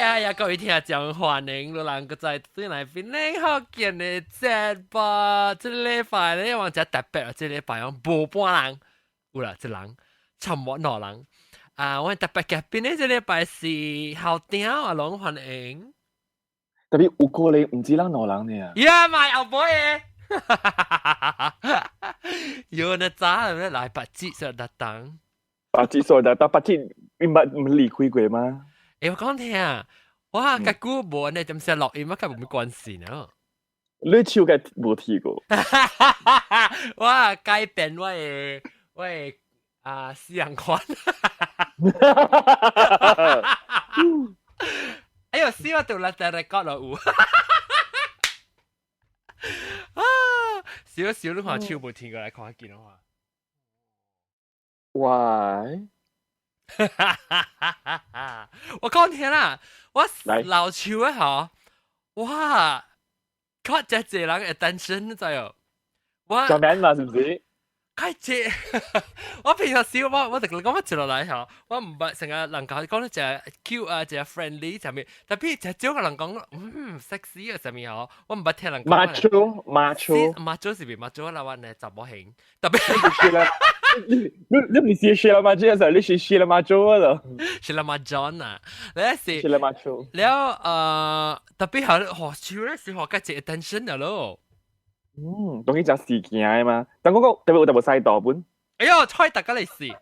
呀呀，各位聽眾歡迎你人閣再轉來檳城福建的節目。這禮拜咧，我真特別啊！這禮拜我無半人，有啦，一人，沉默兩人。啊，我特別嘉賓咧，這禮拜是校長阿龍，歡迎。特別有可能毋止咱兩人呢。呀，買後背的。有那早來白紙說特等。白紙說特等，白紙你捌毋離開過嗎？欸，我講聽啊，我較久無呢，點先錄音，我較無咩關係呢。你手該無提過。我改變我的啊思想觀。哎呦，死我掉啦！就嚟講落有。啊！少少你看手無聽過來看見的話。喂。我講聽啦，我老手的吼，哇，較真濟人 attention 你知哦？我做名嘛，是毋是？較濟，我平常時我就講我接落來吼，我毋捌成日人講講得誠 cute 啊，誠 friendly 啥物，特別誠少個人講sexy 啊啥物吼，我毋捌聽人講。 Macho macho macho 是咪 macho 啦？我呢查某型，特別。你毋是學了馬這時，你是學了馬做咯？學了馬 John 啊，你是學了馬做。了特別係學手咧是學較濟 attention 了咯。嗯，當然食事件的嘛。但我講特別有淡薄西道本。哎喲，菜大家嚟試。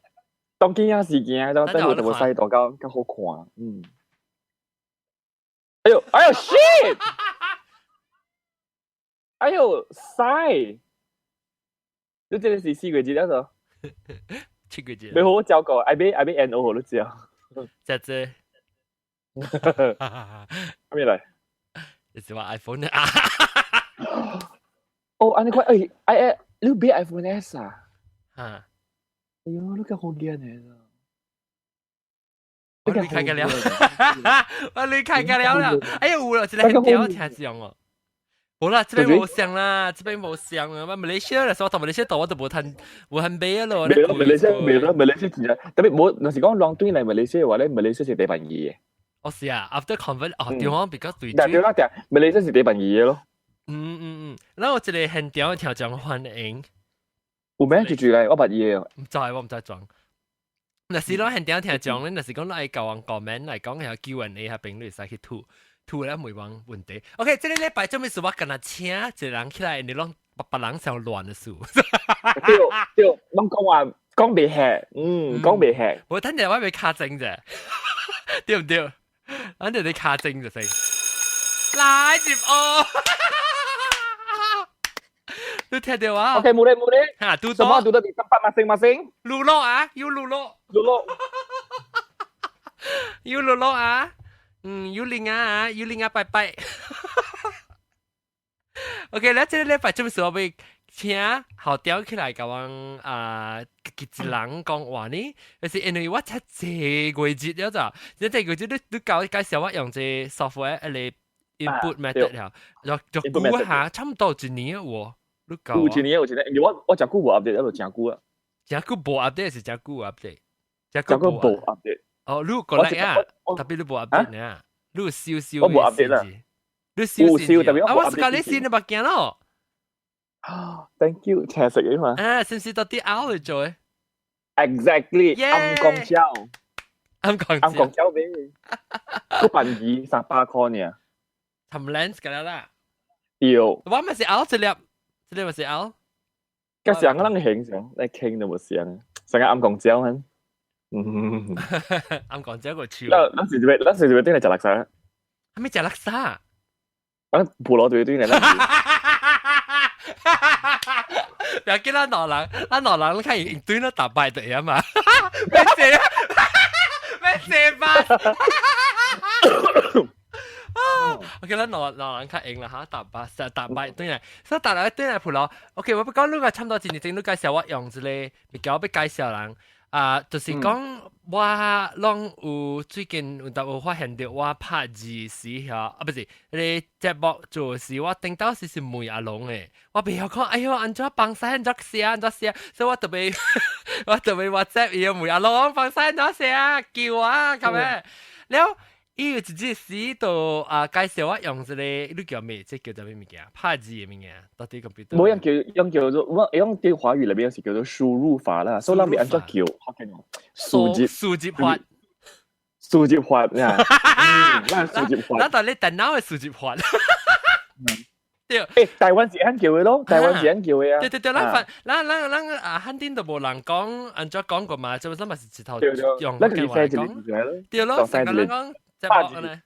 當今也事件，就特別有淡薄西道較較好看。嗯。哎呦，哎呦，shit！哎呦，屎！你這個是四個字了咾？七個字。你好好照顧，愛買愛買 N O 你知啊？這這。咩來？你是話 iPhone 啊？哦，按呢款，欸，哎哎，你買 iPhone S 啊？嚇！哎喲，你較好見的。我離開個了，我離開個了了。哎呦，有啦，這個很屌聽講哦。好啦，這邊無聲啦，這邊無聲啊。我馬來西亞的時候，到馬來西亞到我都無趁無趁買咯。沒咯，馬來西亞沒咯，馬來西亞真正特別無，若是講人轉來馬來西亞話咧，馬來西亞是第便宜的。哦是啊，after convert 哦，對我比較對。對啦對，馬來西亞是第便宜的咯。嗯嗯嗯，然後我這個現場聽眾歡迎。有咩就住來，我捌伊的。毋知我毋知裝。若是攏現場聽眾咧，若是講愛交人 comment 來講，下 Q&A 下邊你會使去吐吐咧問問問題。OK，這個禮拜做咩事我敢若請一個人起來，你攏別別人想亂的事。對對，攏講話講袂吃，講袂吃。我等陣我欲敲鐘者，對毋對？等陣你敲鐘就先。來入哦。你聽到啊？OK，冇咧冇咧。嚇，拄什麼拄到第三百masing-masing？露露啊，有露露。露露。有露露啊，有靈啊，有靈啊，拜拜。OK，咱這個禮拜做咩事我欲請校長起來共阮啊，一人講話呢？就是因為我才這個月了咋？這個月你教介紹我用這 software 來 input method 了，就估下差不多一年喎。你教有一年有一年，因為我誠久無 update，一路誠久啊。誠久無 update 是誠久 update？誠久無 update。哦，你過來啊？特別你無 update 呢？你少少我無 update 啦。你少少特別啊！我是教你新的物件咯。啊，thank you，請食嘅嘛。啊，是唔是到啲拗嚟做嘅？Exactly，暗光膠，暗光暗光膠咩？個便宜300塊呢。含 lens 㗎啦。對。我咪是拗一粒。這個咪是拗？甲上個人形象，來傾都無像，成個暗光膠哼。暗光膠個手。咱是欲，咱是欲轉來食叻沙。啥物食叻沙？咱菠蘿就欲轉來。不要緊，咱老人，咱老人看用對了打敗的嘛。沒事，沒事吧？啊，OK，咱老老人較贏啦嚇，打敗實打敗對來，所以打來對來普羅。OK，我不講你個差不多一年前你介紹我用這個物件，我欲介紹人。啊，就是講我攏有最近有淡薄發現著我拍字時吼，啊，不是，彼個節目做時，我頂到時是問阿龍的，我袂曉講，哎喲，按怎放屎，按怎寫，按怎寫，所以我特別 WhatsApp 伊問阿龍放屎按怎寫，叫我咁樣，了，伊有一日時就啊介紹我用一個，你叫咩？這叫做咩物件？拍字的物件，到底 computer？無用叫用叫做我用佇華語裏邊是叫做輸入法啦，所以咱欲按怎叫？數字輸入法，輸入法呀，咱輸入法。咱當你電腦的輸入法。對，欸，台灣是按叫的咯，台灣是按叫的啊。對對對，咱反咱咱咱啊，漢頂都無人講按怎講過嘛，就咱嘛是一頭用咱就是寫一個字咯。對咯，成個人講節目呢，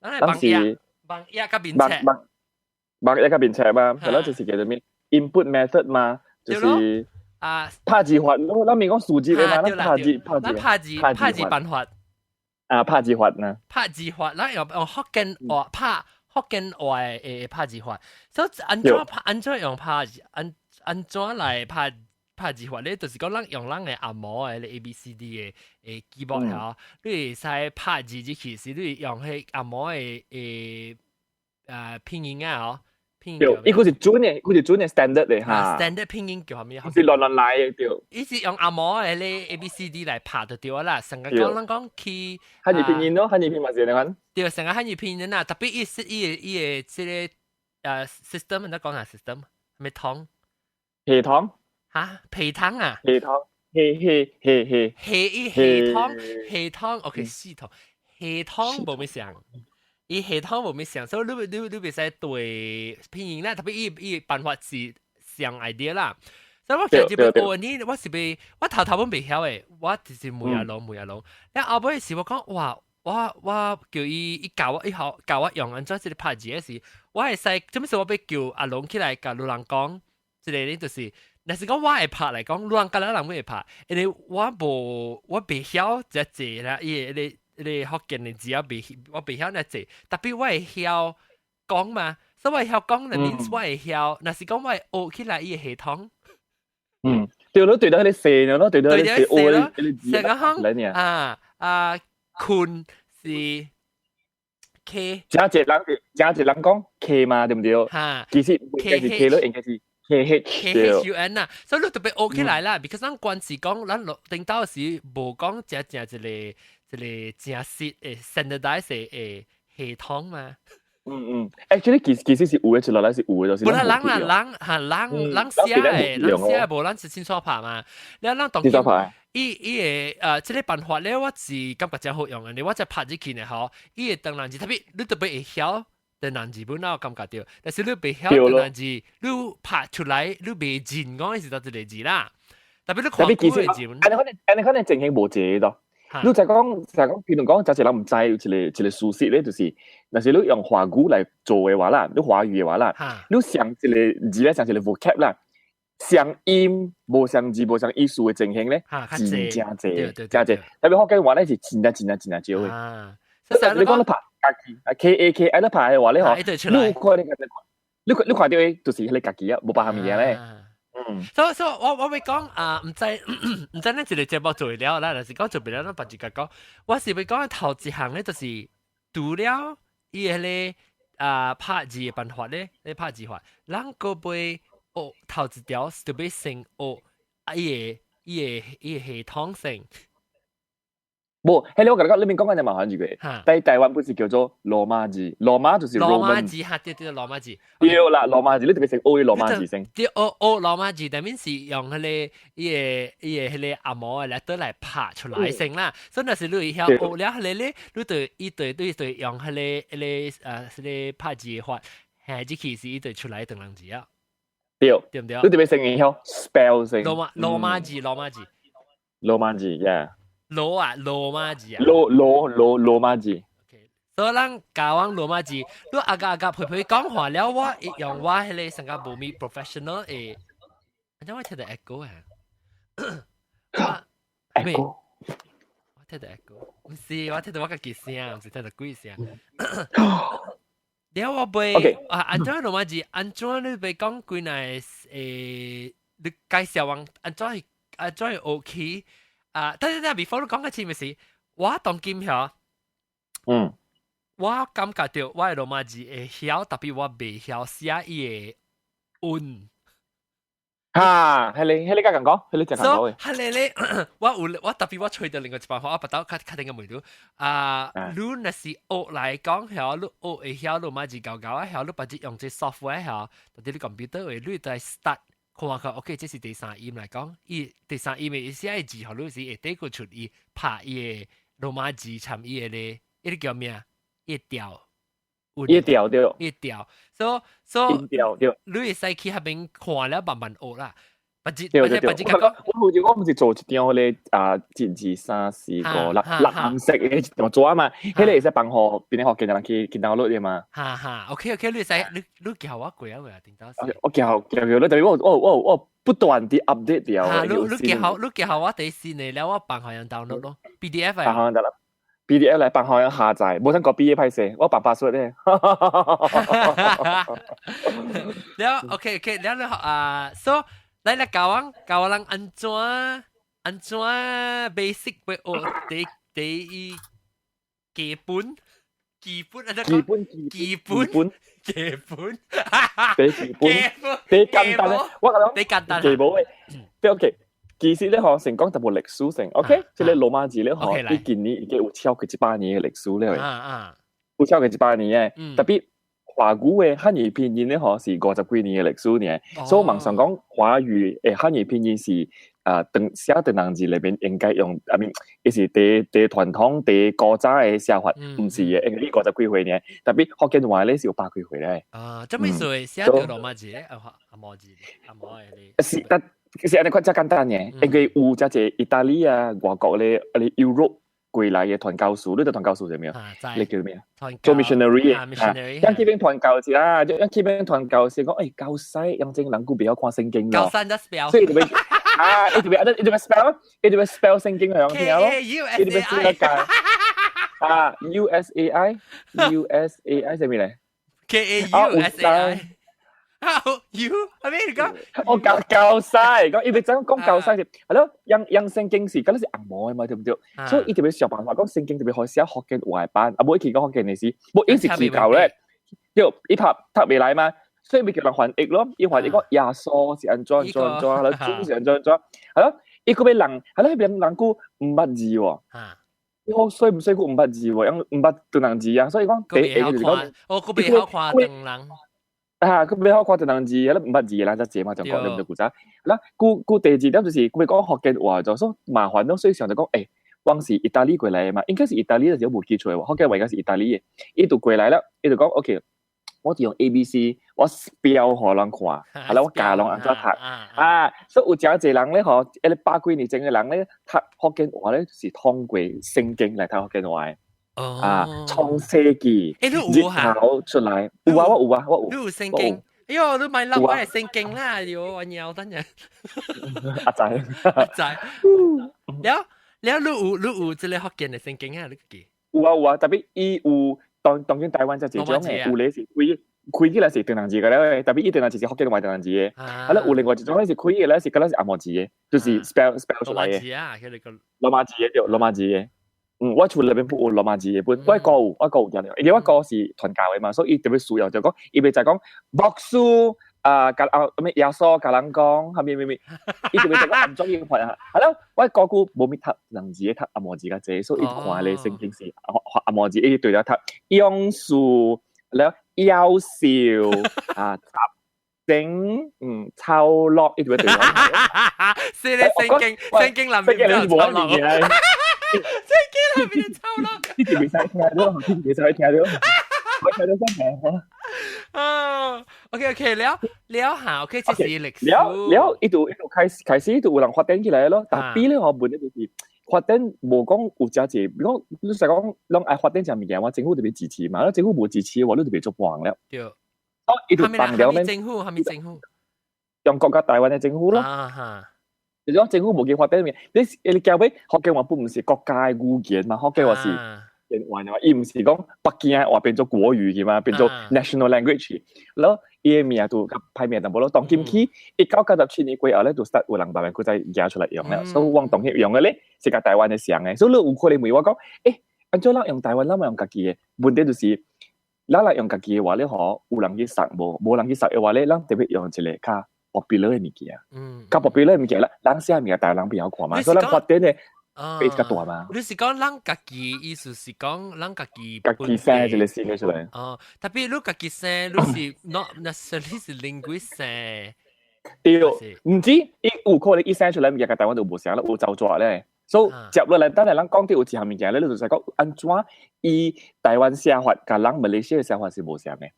咱係網頁，網頁佮面冊，網頁佮面冊嘛，係咯，就是叫做咩 input method 嘛，就是啊，拍字法，咱免講數字的嘛，咱拍字拍字拍字拍字辦法啊，拍字法呢？拍字法，咱用福建話拍。福建話的拍字法，所以按怎拍按怎用拍字，按怎來拍字法咧？就是講咱用咱的紅毛的 A B C D 的 keyboard 吼，你會使拍字入去時，你用彼紅毛的拼音啊，吼。對，伊個是準的，佢是準的 standard 的哈。 standard 拼音叫啥物？是亂亂來的對。伊是用紅毛的咧 A B C D 來拍就對啦。成個講咱講去。漢語拼音咯，漢語拼音嘛是按呢款。對，成個漢語拼音啊，特別伊是伊的這個system，你講啥 system？咩統？系統。哈？皮統啊？系統，系系系系。系伊系統系統，OK 系統系統無咩像。伊系統無咩像，所以你袂使對拼音啦，特別伊辦法是上 idea 啦。所以我其實欲學呢，我是欲我頭頭本袂曉的，我就是問阿龍問阿龍。了後尾是我講哇，我叫伊伊教我伊學教我用按怎這個拍字的時，我會使，做咩事我欲叫阿龍起來共路人講，這個呢就是，若是講我會拍來講，路人佮人會拍，因為我無我袂曉這字啦，伊個彼個福建的字啊，袂我袂曉那字，特別我會曉講嘛，所以我會曉講，就 means 我會曉，若是講我會學起來伊個系統。嗯，對咯，對到彼個寫咯，對到彼個寫咯，成個行啊啊，困是 K，真濟人真濟人講 K 嘛，對毋對？哈，其實應該是 K 咯，應該是 K H K H U N 啊，所以你特別學起來啦，because 咱關是講咱落頂到時無講真正一個正式的 standardized 的系統嘛。嗯嗯，actually 其實是有的，一落來是有的，就是。無啦，人啦，人哈人人寫的，人寫的無，咱是清楚拍嘛。了咱當今伊個這個辦法咧，我是感覺真好用的。我才拍入去呢吼，伊會當人字，特別你特別會曉唐人字本我感覺著，但是你袂曉唐人字，你拍出來你袂認講是佗一個字啦。特別你看古的字，按呢可能情形無濟咯。你就講，譬如講，假設人毋知有一個事實咧，就是若是你用華語來做的話啦，你華語的話啦，你上一個字咧，上一個 vocab 啦，相音無相字無相意思的情形咧，真正濟，真濟。特別福建話咧是真正真正真正少的。你講你拍家己啊 K A K，你拍的話咧吼，你可能你看著的就是彼個家己啊，無別項物件咧。嗯，所以我欲講啊，毋知咱一個節目做了啦，但是講做袂了，咱別一個講。我是欲講頭一項咧，就是除了伊彼個啊拍字的辦法咧，咧拍字法，咱閣欲學頭一條就欲先學啊伊個系統性。無，彼個我共你講，你免講緊就麻煩住個。在台灣不是叫做羅馬字，羅馬就是羅馬字哈，對對，羅馬字。對啦，羅馬字你特別先學羅馬字先。對，學學羅馬字，但面是用彼個伊個彼個紅毛的 letter 來拍出來先啦。所以若是你會曉學了彼個咧，你就伊對對對用彼個拍字的法，嘿，這其實伊就出來唐人字啊。對，對毋對？你特別先會曉 spell 先。羅馬字，羅馬字。羅馬字，yeah。羅啊，羅馬字啊。羅羅羅羅馬字。所以咱教阮羅馬字，你阿個阿個陪陪講話了，我用我彼個成個無咪 professional 的，按怎我聽著 echo 啊？ echo，我聽著 echo，毋是，我聽著我家己聲，毋是聽著鬼聲。了我袂啊，按怎羅馬字？按怎你欲講幾若你介紹阮按怎按怎學起？啊，等等等，before 你講個前面是，我當今曉，我感覺著我的羅馬字會曉，特別我袂曉寫伊的韻。哈，係你家咁講，係你就咁講嘅。係你咧，我有我特別我揣到另外一辦法，我不到較較定個問題。啊，你若是學來講，曉你學會曉羅馬字搞搞啊，曉你把這用這 software 曉，特別你 computer 會，你在 start 看看，OK，這是第三音來講，伊第三音的意思係字，予你是會底個出伊拍伊的羅馬字參伊的咧，伊個叫咩啊？伊調。伊調對。伊調，所以調對。你會使去彼邊看了慢慢學啦。不知對對對。不知講，我毋是做一張咧啊，一二三四五六六紅色的一張紙嘛，彼個會使放予邊個福建人去 download 的嘛。哈哈，OK OK，你會使你教我過啊未啊？頂到時。我教教教你，特別我不斷地 update 掉。你教我第四年了，我放予人 download 咯，PDF 啊。放得啦。PDF 來放予人下載，無通 copy 歹勢，我爸爸說咧。了 OK OK，了你啊，so 來來教我人按怎 basic 會學第一基本基本啊，基本基本基本，第基本第簡單咧，我講第簡單，基本嘅，對 OK。其實咧，嗬，成講淡薄歷史性，OK，這個羅馬字咧，嗬，伊今年已經有超過100年的歷史了。有超過一百年嘅，特別華語的漢語拼音咧，嗬，是50幾年的歷史呢。所以網上講華語的漢語拼音是啊，當寫唐人字裏面應該用，啊面，伊是第第傳統、第古早的寫法，毋是的，因為伊50幾歲呢。特別福建話咧是有百幾歲咧。啊，這麼說寫著羅馬字咧，啊阿毛字，阿毛的咧。是，但其實按呢款遮簡單嘅，因為有遮濟意大利啊、外國咧，啊你 Europe 過來的傳教士，你知傳教士是咩啊？你叫咩啊？做 missionary 嘅，啊，這邊傳教士啊，這邊傳教士講，欸，教西樣種人閣袂曉看聖經咯，所以就欲啊，伊就欲伊就欲 spell，伊就欲 spell 聖經予人聽咯，伊就欲寫個啊，U S A I，U S A I 啥物咧？K A U S A I。啊，U 係咩嚟講？我教教西，講伊欲怎講教西是，係咯，用聖經是，敢若是紅毛的嘛，對毋對？所以伊特別想辦法講聖經特別好寫福建話版，啊，無伊去講福建的時，無伊是去教咧，對，伊讀讀袂來嘛，所以欲叫人翻譯咯，伊翻譯講耶穌是按怎按怎按怎，係咯，主是按怎按怎，係咯，伊閣欲人，係咯，彼邊人閣毋捌字喎。伊好衰毋衰閣毋捌字喎，用毋捌唐人字啊，所以講第一就是講，哦，閣袂曉看唐人。啊，閣袂曉看唐人字，彼毋捌字的人才濟嘛，就講對毋對？古早，啦，閣第二點就是閣欲講福建話就說麻煩咯，所以想就講，欸，往是意大利過來的嘛，應該是意大利，就是無記錯，福建話應該是意大利的，伊就過來了，伊就講 OK，我就用 A B C，我 spell 予人看，係啦，我教人按怎讀，啊，所以有誠濟人咧，嗬，彼個百幾年前的人咧，讀福建話咧是通過聖經來讀福建話的。啊，創世紀，欸，你有哈？出來，有啊，我有啊，我有。你有聖經？哎喲，你咪諗我係聖經啦，喲，我鳥等陣。阿仔，阿仔，了了，你有這個福建的聖經啊？你記？有啊有啊，特別伊有當當今台灣才這種的，有咧是開開起來是唐人字個咧，特別伊唐人字是福建話唐人字的，啊咧有另外一種咧是開起來是敢若是紅毛字的，就是 spell 出來的。羅馬字啊，佢哋個羅馬字的對，羅馬字的。嗯，我厝內面有羅馬字的本，我哥有，我哥有聽因為我哥是傳教的嘛，所以伊特別需要就講，伊袂就講牧師啊，共啊咩耶穌共人講，啥物啥物，伊特別就講按怎樣看啊，係咯，我哥姑無物讀兩字，讀紅毛字較濟，所以伊看咧聖經是紅毛字，伊對了讀勇士了夭壽啊，整嗯抄落，伊特別對了。是咧聖經，聖經內面有抄落。聖經內面抄落。你就袂使聽到，你袂使聽到，我聽到真係。啊，OK OK，了了下，OK，這是歷史。了了，伊就開始就有人發展起來咯。但比咧，我問題就是發展無講有誠濟，比如講你實講攏愛發展這物件，我政府特別支持嘛，政府無支持，我你就袂做幫了。對。哦，伊就放了咩？政府，啥物政府？中國佮台灣的政府咯。啊哈。就是講政府無去發展物件，你交尾福建話本毋是國家的語言嘛？福建話是話嘛，伊毋是講北京的話變做國語去嘛，變做 national language。然後伊的名就較歹命淡薄咯。當今起1997年過後咧，就 start 有人慢慢閣再拿出來用了。所以我當時用的咧是佮台灣的相的。所以你有可能問我講，欸，按怎咱用台灣，咱嘛用家己的？問題就是，咱來用家己的話咧，嗬，有人去殺無？無人去殺的話咧，咱特別用一個較 popular 嘅物件。較 popular 嘅物件啦，人寫物件台灣人比較看嘛，所以咱發展嘅 base 較大嘛。你是講咱家己，意思是講咱家己家己生一個新嘅出來。哦，特別你家己生，你是 not necessarily 是 linguist 生。對，毋止，伊有可能伊生出來物件，佮台灣就無相啦，有走抓咧。所以接落來，等下咱講到有一項物件咧，你就是講按怎伊台灣寫法，佮咱馬來西亞寫法是無相嘅。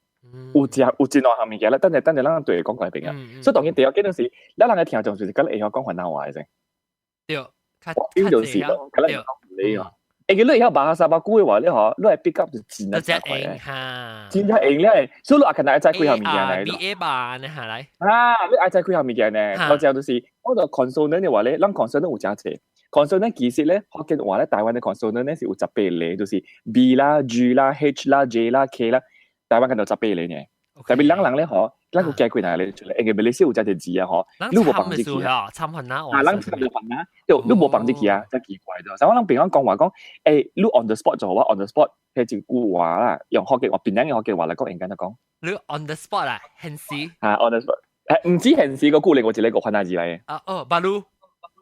有一有真兩項物件咧，等下等下咱對講過邊啊。所以當然第二件就是，咱人嘅聽眾就是佮會曉講番仔話嘅啫。對，伊就是咯，佮咱講你啊。欸，你會曉 Bahasa baku 嘅話，你嗬，你係 pick up 就真係快嘅，真係用咧。所以你可能愛知幾項物件嚟。 B A 吧，你下來。啊，你愛知幾項物件呢？我就就是我就 consonant 嘅話咧，咱 consonant 有誠濟。consonant 其實咧，福建話咧，台灣嘅 consonant 咧是有18個，就是 B 啦、G 啦、H 啦、J 啦、K 啦，台灣敢若18個呢。特別咱人咧嗬，咱個加幾若個出來，因為馬來西亞有誠濟字啊嗬，你無放入去啊，參番仔啊，咱參就番仔，對，你無放入去啊，真奇怪咗。所以我咱平常講話講，欸，你 on the spot 做我 on the spot，彼一句話啦，用福建話，檳城嘅福建話來講，應該怎講？你 on the spot 啊，現時？啊，on the spot，欸，毋止現時個固定，我一個番仔字來嘅。啊，哦，baru。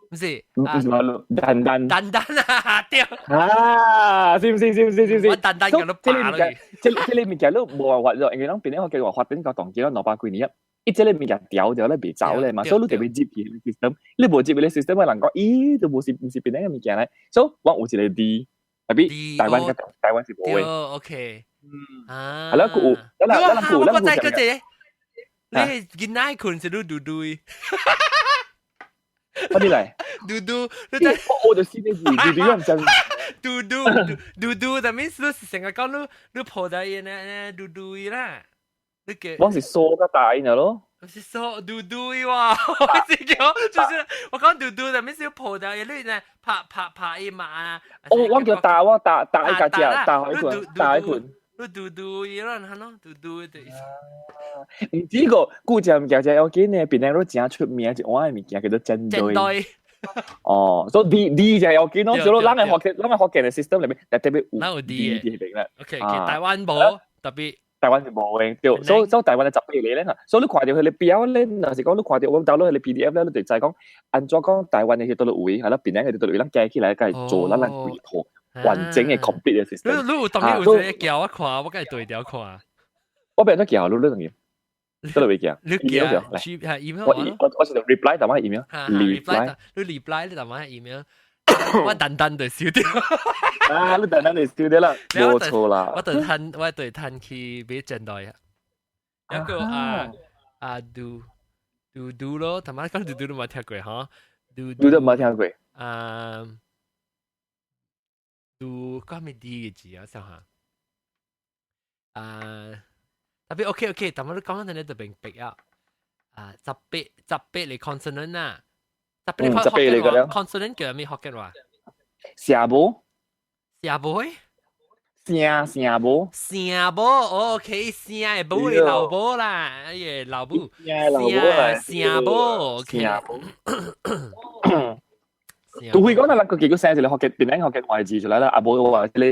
毋是，毋是 baru，單單。單單啊，對。啊，是毋是？是毋是？是毋是？我單單個都罷了。這個物件你無辦法咗，因為咱檳城福建話發展到當今200幾年啊，伊這個物件調掉咧袂走咧嘛，所以你特別入去 system，你無入去 system，人講，咦，都無是毋是檳城嘅物件咧，所以我有一個 D，特別台灣台灣是無嘅。 OK，啊，係啦，有，咱咱有，咱我知嗰隻，你囡仔困是你嘟嘟。乜嘢嚟？嘟嘟，你知我就知你字，嘟嘟唔知。嘟嘟嘟嘟，但係你是成日講你你抱在伊呢，嘟嘟啦。你嘅我是數個大音咯。我是說嘟嘟哇，我是叫就是我講嘟嘟，但係是抱在伊你呢，拍拍拍伊嘛啊。哦，我叫打我打打一個只，打一棍，打一棍。你嘟嘟伊啦，係咯，嘟嘟的意思。毋止個古隻物件，只要緊呢，檳城都誠出名一碗的物件叫做煎堆。哦，所以 D D 就要緊咯，所以咱嘅學咱嘅學嘅 system 裏面，特別有 D 嘅邊啦。 OK，台灣無特別。台灣是無嘅，對，所以台灣係18個咧，所以你看著彼个表咧，若是講你看著我 download 彼个 PDF 咧，你就知講按怎講台灣的彼佗位，係啦，檳城的佗位，咱加起來該做咱咱規套完整嘅 complete 嘅 system。你有當你有一個叫我看，我該對調看。我變咗叫你你當然，都嚟叫。你叫係 email 我是 reply 淡仔 email。 reply 你 reply 你淡仔 email。我單單就收掉。啊，你單單就收掉啦，冇錯啦。我對趁我對趁去買煎堆啊。一個啊啊嘟嘟嘟咯，他媽講嘟嘟都冇聽過哈。嘟嘟都冇聽過。啊，嘟講咩啲嘅字啊？想下。啊，特別 OK OK，但係你講緊你就明白啊。啊，1818嚟 consonant 啊。十八十八嚟個了。 consonant 叫咩福建話？聲無。聲無？聲聲無。聲無，OK，聲的母的老母啦，哎呀老母。聲老母啦。聲無，OK。除非講咱人個結果生一個福建，檳城福建話字出來啦，啊無話這個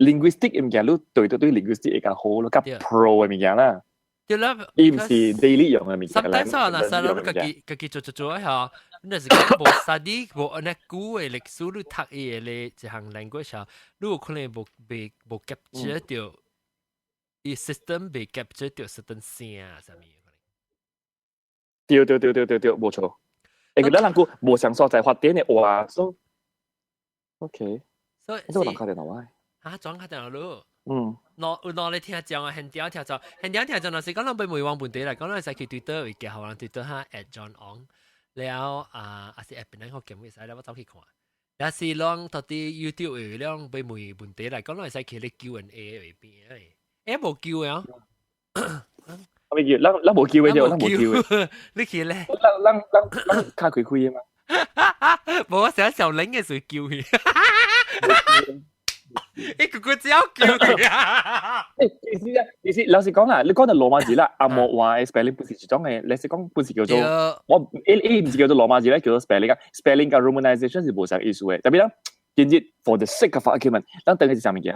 linguistic 物件，你對對對 linguistic 會較好咯，較 pro 的物件啦。對啦，伊毋是 daily 用的物件。 Sometimes 啊，若是你家己家己做做做下，你是講無 study 無按呢久的歷史，你讀伊的咧一項 language 啊，你有可能無袂無 capture 到，伊 system 袂 capture 到 certain 聲啊，啥物？對對對對對對，無錯。因為咱人講無相所在發展的話，所以 OK。所以這個人敲電話。嚇，轉敲電話咯。嗯。攞有攞你聽講啊，現場聽講，現場聽講，若是講咱欲問問題來講，咱會使去 Twitter 會寄予人 Twitter 哈 @JohnOng，了啊，還是 @檳城福建會使咧，我走去看。也是攏到佇 YouTube 會兩欲問問題來講，咱會使去咧 Q&A 裏邊誒，欸無 Q 啊？我未叫，咱咱無 Q 嘅啫，咱無 Q 嘅。你去咧？咱咱咱咱較開開嘛。無，我成日小玲嘅時叫佢。一個個只要叫佢啊！欸，其實啊，其實老實講啦，你講到羅馬字啦，紅毛話 spelling 不是一種嘅，你是講不是叫做我伊毋是叫做羅馬字咧，叫做 spelling 啊，spelling 佮 romanization 是無相意思嘅。特別啦，今日 for the sake of argument，咱等於是啥物件？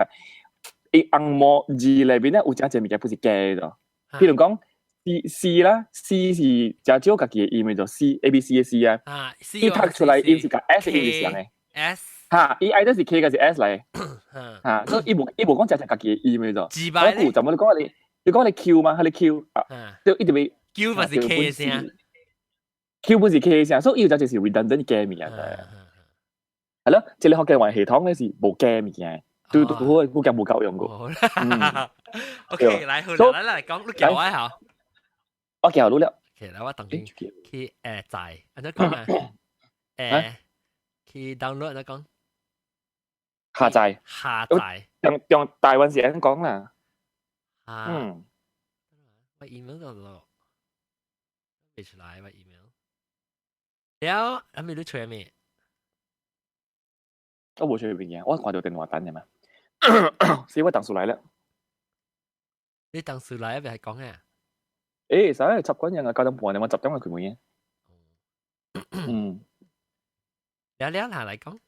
伊紅毛字內面咧有誠濟物件不是假的，譬如講 C C 啦，C 是誠少家己的音的，就 C A B C 的 C 啊。啊，C 伊讀出來音是共 S 音是像的。 S 哈，伊愛的是 K 還是 S 來？哈，所以伊無講誠正家己的音的就。字擺咧？就冇你講你 Q 嘛？係你 Q 啊？對，伊就會 Q 咪是 K 聲。 Q 本是 K 聲，所以伊就就是 redundant 嘅物件。係咯，這個福建話系統咧是無假物件，對對好，我驚無夠用過。 OK，來，好啦，來來講，你叫我好。我叫你了。 OK，來我等你去載，按怎講啊？去 download 按怎講？下載。下載。用台灣時間講啦。嗯。我 email 就落，未出來我 email。了，阿咪你吹咩？我無吹邊嘅，我看到電話單嘅嘛。所以我當時來了。你當時來咪係講啊？使習慣人啊，9點半，我10點就開門嘅。嗯。了了，下來講。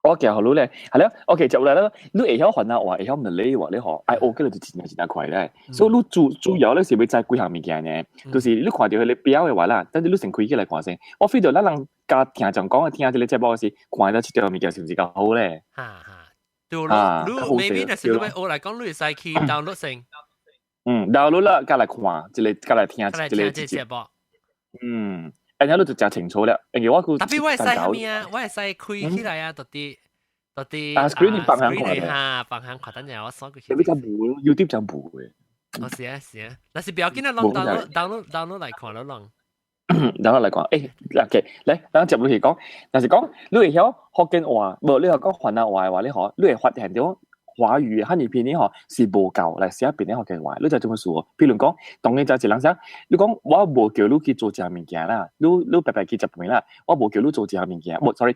我叫好你咧，係咯，OK，接落來啦，你會曉番仔話，會曉馬來話，你嗬，愛學起來就真正真正快咧。所以你主要咧是欲知幾項物件呢？就是你看著彼個表的話啦，但是你先開起來看先。我 feel 到咱人加聽講講聽這個節目時，看到這條物件是毋是較好咧？哈哈，對咯，你 maybe 若是你欲學來講，你會使去 download 先。嗯，download 啦，加來看，這個加來聽，這個節目。嗯。按呢你就誠清楚了，因為我特別我會使啥物啊？我會使開起來啊，到底到底啊，screen 放向看哈，放向看，等陣我掃過去。你就無，YouTube 就無嘅。哦，是啊，是啊，但是不要緊啊，攏 download download download 來看咯，攏。 download 來看，OK，來，咱接落去講，但是講你會曉福建話，無你曉講番仔話的話，你嗬，你會發現著華語漢語拼音嗬是無夠來寫別的福建話，你知這麼說？比如講，當然就一人說，你講我無叫你去做這項物件啦，你白白去食飯啦，我無叫你做這項物件，無，sorry，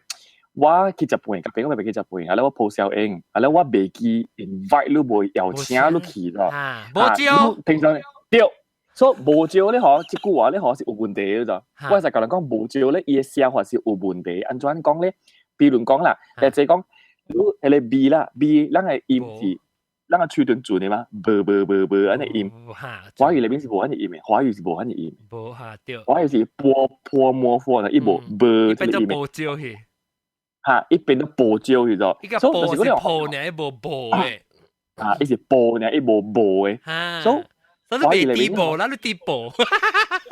我去食飯，共朋友白白去食飯，後來我鋪小英，後來我袂記 invite 你，無邀請你去咯，無招，平常對，所以無招咧嗬，這句話咧嗬是有問題的咋？我就共人講無招咧，伊的寫法是有問題，按怎講咧？比如講啦，或者講。你彼個 B 啦，B，咱的音是，咱的喙唇轉的嘛，無無無無按呢音。華語內面是無按呢音的，華語是無按呢音。無哈對。華語是波波摩佛的，伊無無這個音。變做無招去。哈，伊變做無招去咗。伊個波是波呢，伊無無的。啊，伊是波呢，伊無無的。所以，所以你袂滴無啦，你滴無。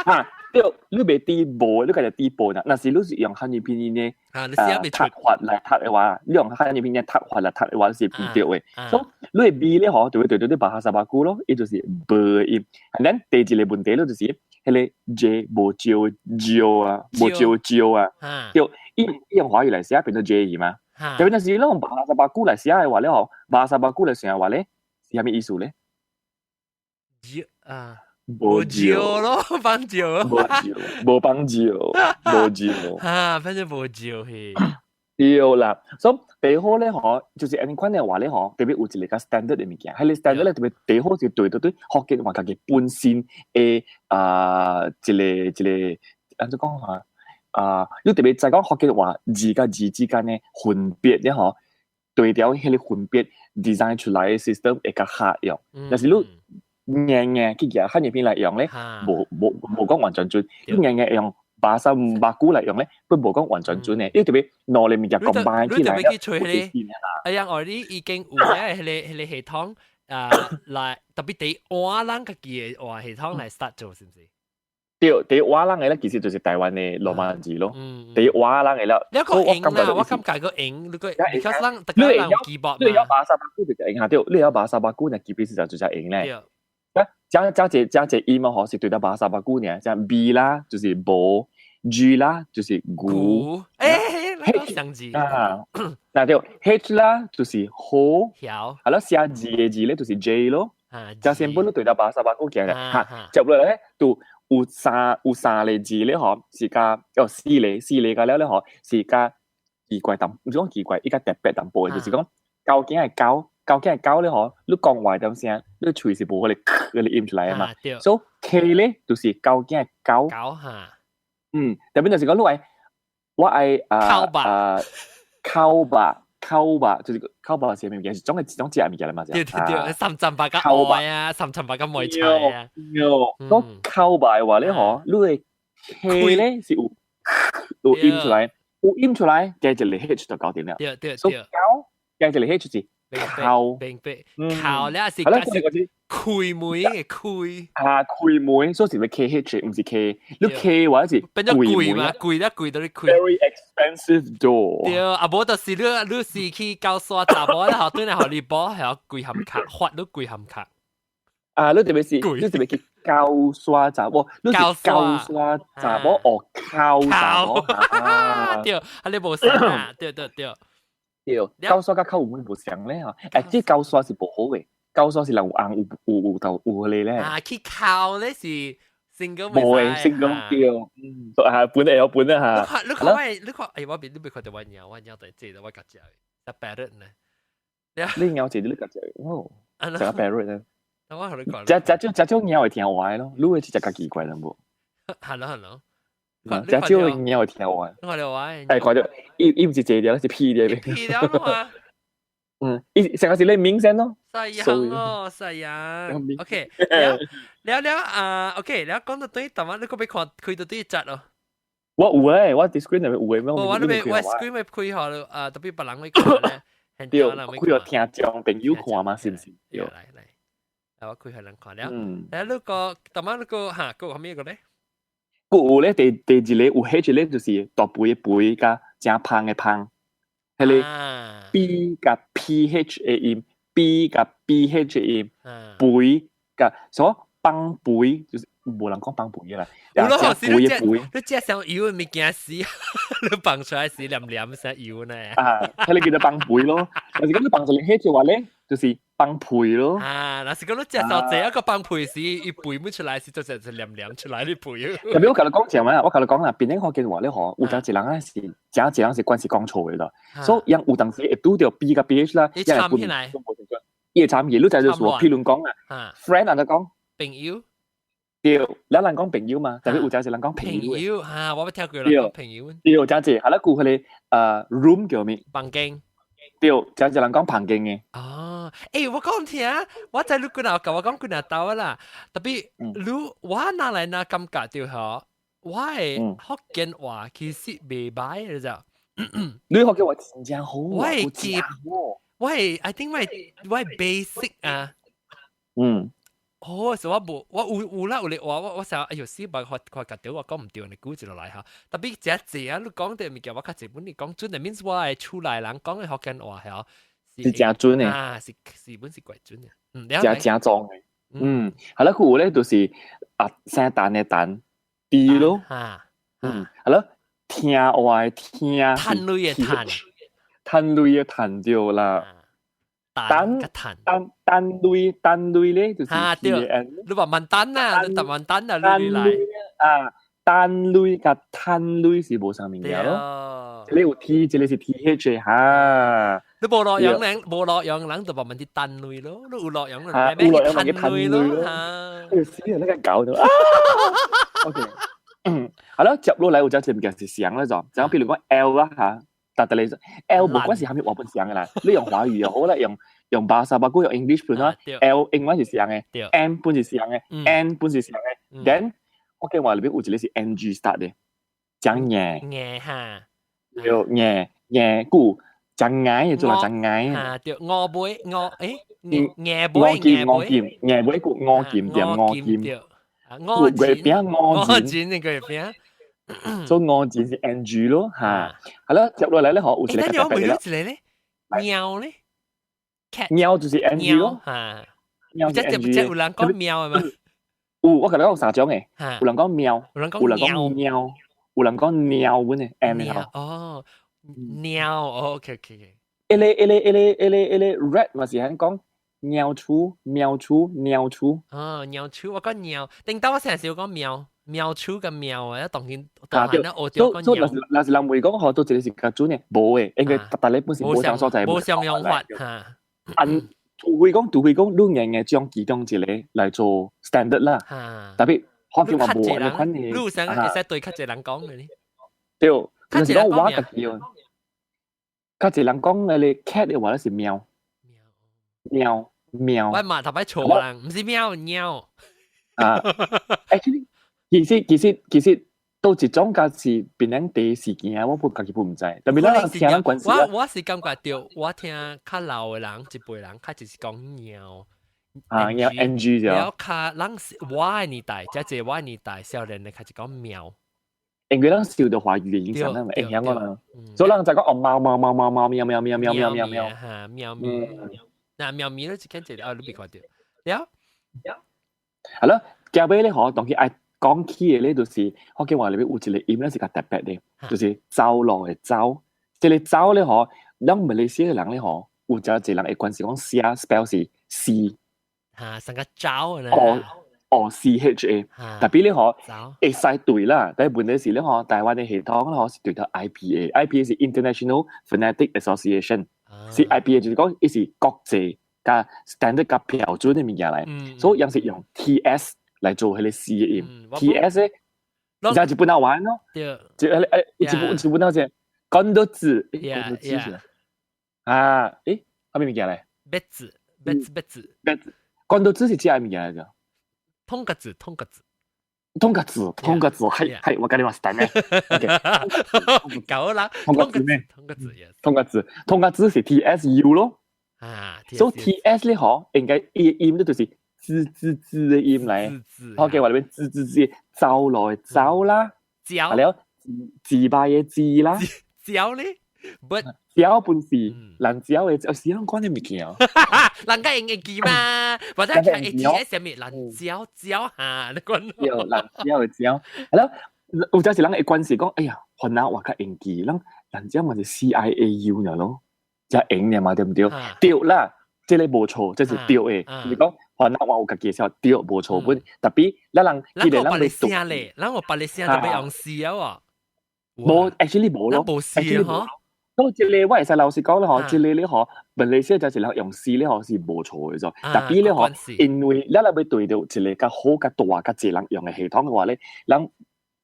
哈，對，你袂滴無，你家就滴無啦。若是你是用漢語拼音呢？啊，你寫袂出。讀法來讀的話，你用漢語拼音讀法來讀的話是毋對的。所以你的 B 咧嗬，就會對對對 Bahasa baku 咯，伊就是無音。and then 第二個問題咯，就是彼個 J 無招招啊，無招招啊。對，伊用華語來寫變做 J 嘛。特別若是你用 Bahasa baku 來寫的話咧嗬，Bahasa baku 來寫的話咧，是啥物意思咧？啊。無招咯，放招。無招，無放招，無招。哈，反正無招嘿。對啦，所以第好咧嗬，就是按呢款的話咧嗬，特別有一個較 standard 的物件，彼個 standard 咧特別第好是對對對，福建話家己本身的啊一個一個按怎講哈啊，你特別知講福建話字佮字之間的分別咧嗬，對調彼個分別 design 出來的 system 會較合用，但是你硬硬去舉漢語拼來用咧，無講完全準，你硬硬用 Bahasa baku 來用咧，都無講完全準的，因為特別兩个物件 combine 起來。你特別去揣彼個，哎呀，我你已經有咧，彼個系統啊，來特別佇換人家己的話系統來 start 做，是毋是？對，佇換人的咧，其實就是台灣的羅馬字咯。佇換人的了。你個用啦，我感覺個用，你個，because 人大家人 keyboard 你會曉 Bahasa baku 就用下對，你會曉 Bahasa baku 呢，基本上就就用咧。啊，加加這加這音嘛，嗬，是對到 Bahasa baku 呢，像 B 啦，就是無。G 啦，就是牛。欸，相字啊，那對 H 啦，就是好。曉。係咯，寫字的字咧，就是 J 咯。就先本都對到 Bahasa baku 嘅，嚇，接落來咧，就有三個字咧，嗬，是加哦四個四個加了咧，嗬，是加奇怪淡，毋是講奇怪，伊較特別淡薄，就是講究竟係狗，究竟係狗咧，嗬，你講話點聲，你喙是無可能嗰個音出來啊嘛。所以 K 咧就是究竟係狗。狗嚇。嗯，特別就是講你愛，我愛啊啊，口吧，口吧，就是口吧是咩物件？是種係一種食物件來嘛？對對對，三層白佮愛啊，三層白佮梅菜啊。對，講口白話咧嗬，你的 K 咧是有音出來，有音出來，加一個 H 就搞掂了。對對對。所以口加一個 H 就是口，明白。口咧是是開門的開。啊，開門，所以是 KH，毋是 K。你 K 話是變做貴嘛？貴咧貴到你開。 Very expensive door。對，啊無就是你是去高山查某咧，後轉來予你補，係貴含卡，發你貴含卡。啊，你特別是，你特別去高山查某，你是高山查某哦，靠查某。對，啊你無相啊，對對對。對，高山佮靠有無相咧嚇？誒，這高山是無好嘅，高山是人有紅有有有頭有彼個咧。啊，去靠咧是 single。無嘅，single 對，嗯，啊，本會曉本啊嚇。你看，你看我，你看，哎，我別你別看著我貓，我貓在這度，我家食的，隻 parrot 呢。你貓這你家食哦，食個 parrot 呢？我同你講，這這種這種貓會聽話咯，你會是隻較奇怪啦無？係咯係咯。這種貓會聽話。看著我。哎，看著，伊伊毋是坐著，是屁咧。屁了嘛？嗯，伊成個是咧明顯咯。細樣哦，細樣。OK，了了了啊，OK，了講到對，但係你閣欲看開到對隻咯。我有誒，我 screen 內面有誒，我你欲我 screen 欲開好了啊，特別別人欲看咧。對，開予聽眾朋友看嘛，是毋是？對，來來，啊，我開予人看了。嗯。誒，你個，但係你個嚇，閣有啥物個咧？閣有咧，第二個有彼一個就是大肥的肥佮誠芳的芳，彼個 B 佮 PH 的音，B 佮 BH 的音，肥佮什麼放肥，就是無人講放肥的啦。有咯，是你食你食上油的物件死，你放出來是黏黏成油呢。啊，彼個叫做放肥咯。但是講你放一個 H 的話咧，就是放屁咯。啊，若是講你食到這一個放屁時，伊肥物出來是就是黏黏出來的屁。特別我共你講啥物啊？我共你講啦，檳城福建話咧嗬，有當一人咧是，誠濟人是慣是講錯的啦。所以有當時會拄著 B 佮 BH 啦，伊參起來，伊會參起，你知就是說，譬如講啊，friend 按怎講？朋友。對，咱人講朋友嘛，但是有誠濟人講朋友。朋友哈，我捌聽過人講朋友。對，誠濟，啊，咱有彼個room 叫咩？房間。對，誠濟人講房間的。哦，欸，我講聽，我知你幾若共我講幾若兜啦，特別你我哪來哪感覺著吼，我的福建話其實袂䆀，你知？你福建話真正好，我會記，我係 I think 我係 basic 啊。哦，是我無，我有有啦有咧話，我想，哎喲，死白發發覺著我講毋對，你估一落來哈。特別這濟啊，你講的物件我較濟本你講準的，means 我的厝內人講的福建話係是誠準的。啊，是是本是怪準的。嗯，誠誠裝的。嗯，係啦，佢有咧就是啊，聖誕的誕，D 咯。嗯，係咯，聽話的聽。趁鐳的趁。趁鐳的趁對啦。單單單鐳單鐳咧，就是啊對，你話問單啊，你問單啊，你來啊，單鐳佮趁鐳是無相物件咯。這個有 T，這個是 TH 哈。你無洛陽人，無洛陽人就話問啲單鐳咯，你有洛陽人，有洛陽人趁鐳咯。哎死啊！那個搞到啊。OK，嗯，好啦，接落來有隻物件是像咧就，就譬如講 L 啦嚇。但係你 L 無關是啥物話本像的啦，你用華語又好啦，用 Bahasa 包括用 English 本啦，L 英文是像的，M 本是像的，N 本是像的。Then 福建話裏邊有一個是 NG start 的，講硬硬哈，對硬硬故講硬嘅做啦，講硬。啊對，我尾我誒硬硬尾硬尾硬尾故五劍點五劍，五月餅五錢那個月餅。所以五錢是 NG 咯嚇，係啦，接落嚟咧，嗬，有一個特別啦。一個咧，貓咧，貓就是 NG 咯，嚇，貓是 NG。這有人講貓的嗎？有，我共你講有三種的，有人講喵，有人講喵，有人講貓本的 M 頭。哦，貓，OK OK。一個一個一個一個一個 rat 嘛是係講貓鼠、貓鼠、貓鼠。哦，貓鼠，我講貓，頂到我成日講喵。喵鼠佮喵啊，當然當然學著講喵。若是人會講學到這個是較準的，無的，因為逐逐個本是無相所在，無相用法嚇。按除非講，你硬硬將其中一個來做 standard 啦。特別福建話無按呢款的。你有想會使對較濟人講的呢？對，就是講我家己哦。較濟人講你 cat 的話咧是喵喵喵。我嘛頭擺錯人，毋是喵貓。啊，actually 其實都一種較是檳榔茶事件，我本家己本毋知，特別咱聽人關係。我是感覺到，我聽較老的人，一輩人較就是講貓。啊，貓 NG 就。了較人是我的年代，這這我的年代，少年的較是講喵。因為咱受到華語的影響，咱咪影響我啦。所以人就講哦，貓貓貓貓貓喵喵喵喵喵喵喵。嚇喵喵。嗱喵咪咧，就見這個，哦，你別看到。了。係咯，交尾咧，嗬，當佢愛講起的咧，就是福建話裏面有一個音咧是較特別的，就是走路的走。這個走咧，嗬，咱馬來西亞人咧，嗬，有真濟人會關係講寫 spell 是 C。嚇，成個走啊！哦哦，C H A，特別咧嗬，會使對啦，但係問題是咧嗬，台灣的系統咧嗬是對到 IPA，IPA 是 International Phonetic Association，是 IPA 就是講伊是國際佮 standard 佮標準的物件來，所以樣是用 TS 來做彼個 C 的音，TS 咧，而家就不能玩咯，就一本那隻講多字，講多字是啊，誒，啥物物件咧？別字，別字，別字，別字。講到字是這物件來着？通個字，通個字，通個字，通個字，係係，わかりましたね。夠啦，通個字咩？通個字，通個字，通個字是 T S U 咯。啊，所以 T S 咧嗬，應該伊音都就是滋滋滋的音來。好嘅話裏邊滋滋滋，走來走啦，走，了自敗的自啦，走咧。不，椒本是辣椒的，是啷講的物件。人家用會記嘛，或者係會記啥物辣椒椒嚇，你講。對，辣椒的椒，係咯，有陣時人會關係講，哎呀，番仔話較會記，咱辣椒嘛是 C I A U 爾咯，才用爾嘛，對毋對？對啦，這個無錯，這是對的。就是講番仔話有家己介紹，對，無錯本。特別咱人既然咱欲讀咧，咱有別个聲就欲用 C 啊喎。無，actually 無咯無 C 嗬。所以這個我會使老實講咧嗬，這個咧嗬，馬來西亞就是人用 C 咧嗬是無錯的啫。特別咧嗬，因為咱若欲對著一個較好、較大、較濟人用的系統的話咧，人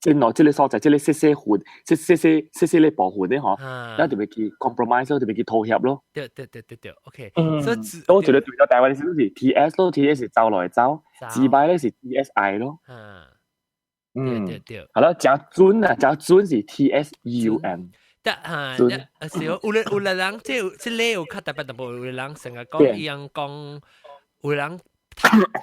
真喏，這個所在，這個細細份、細細細細細咧部分咧嗬，咱就欲去 compromise 咯，就欲去妥協咯。對對對對對，OK。嗯，所以這個對到台灣的是 T S 咯，T S 是走來走，自擺咧是 T S I 咯。嗯，對對對。係咯，誠準啊，誠準是 T S U N。得嚇，是有有有人這這個有較特別淡薄，有人成日講伊樣講，有人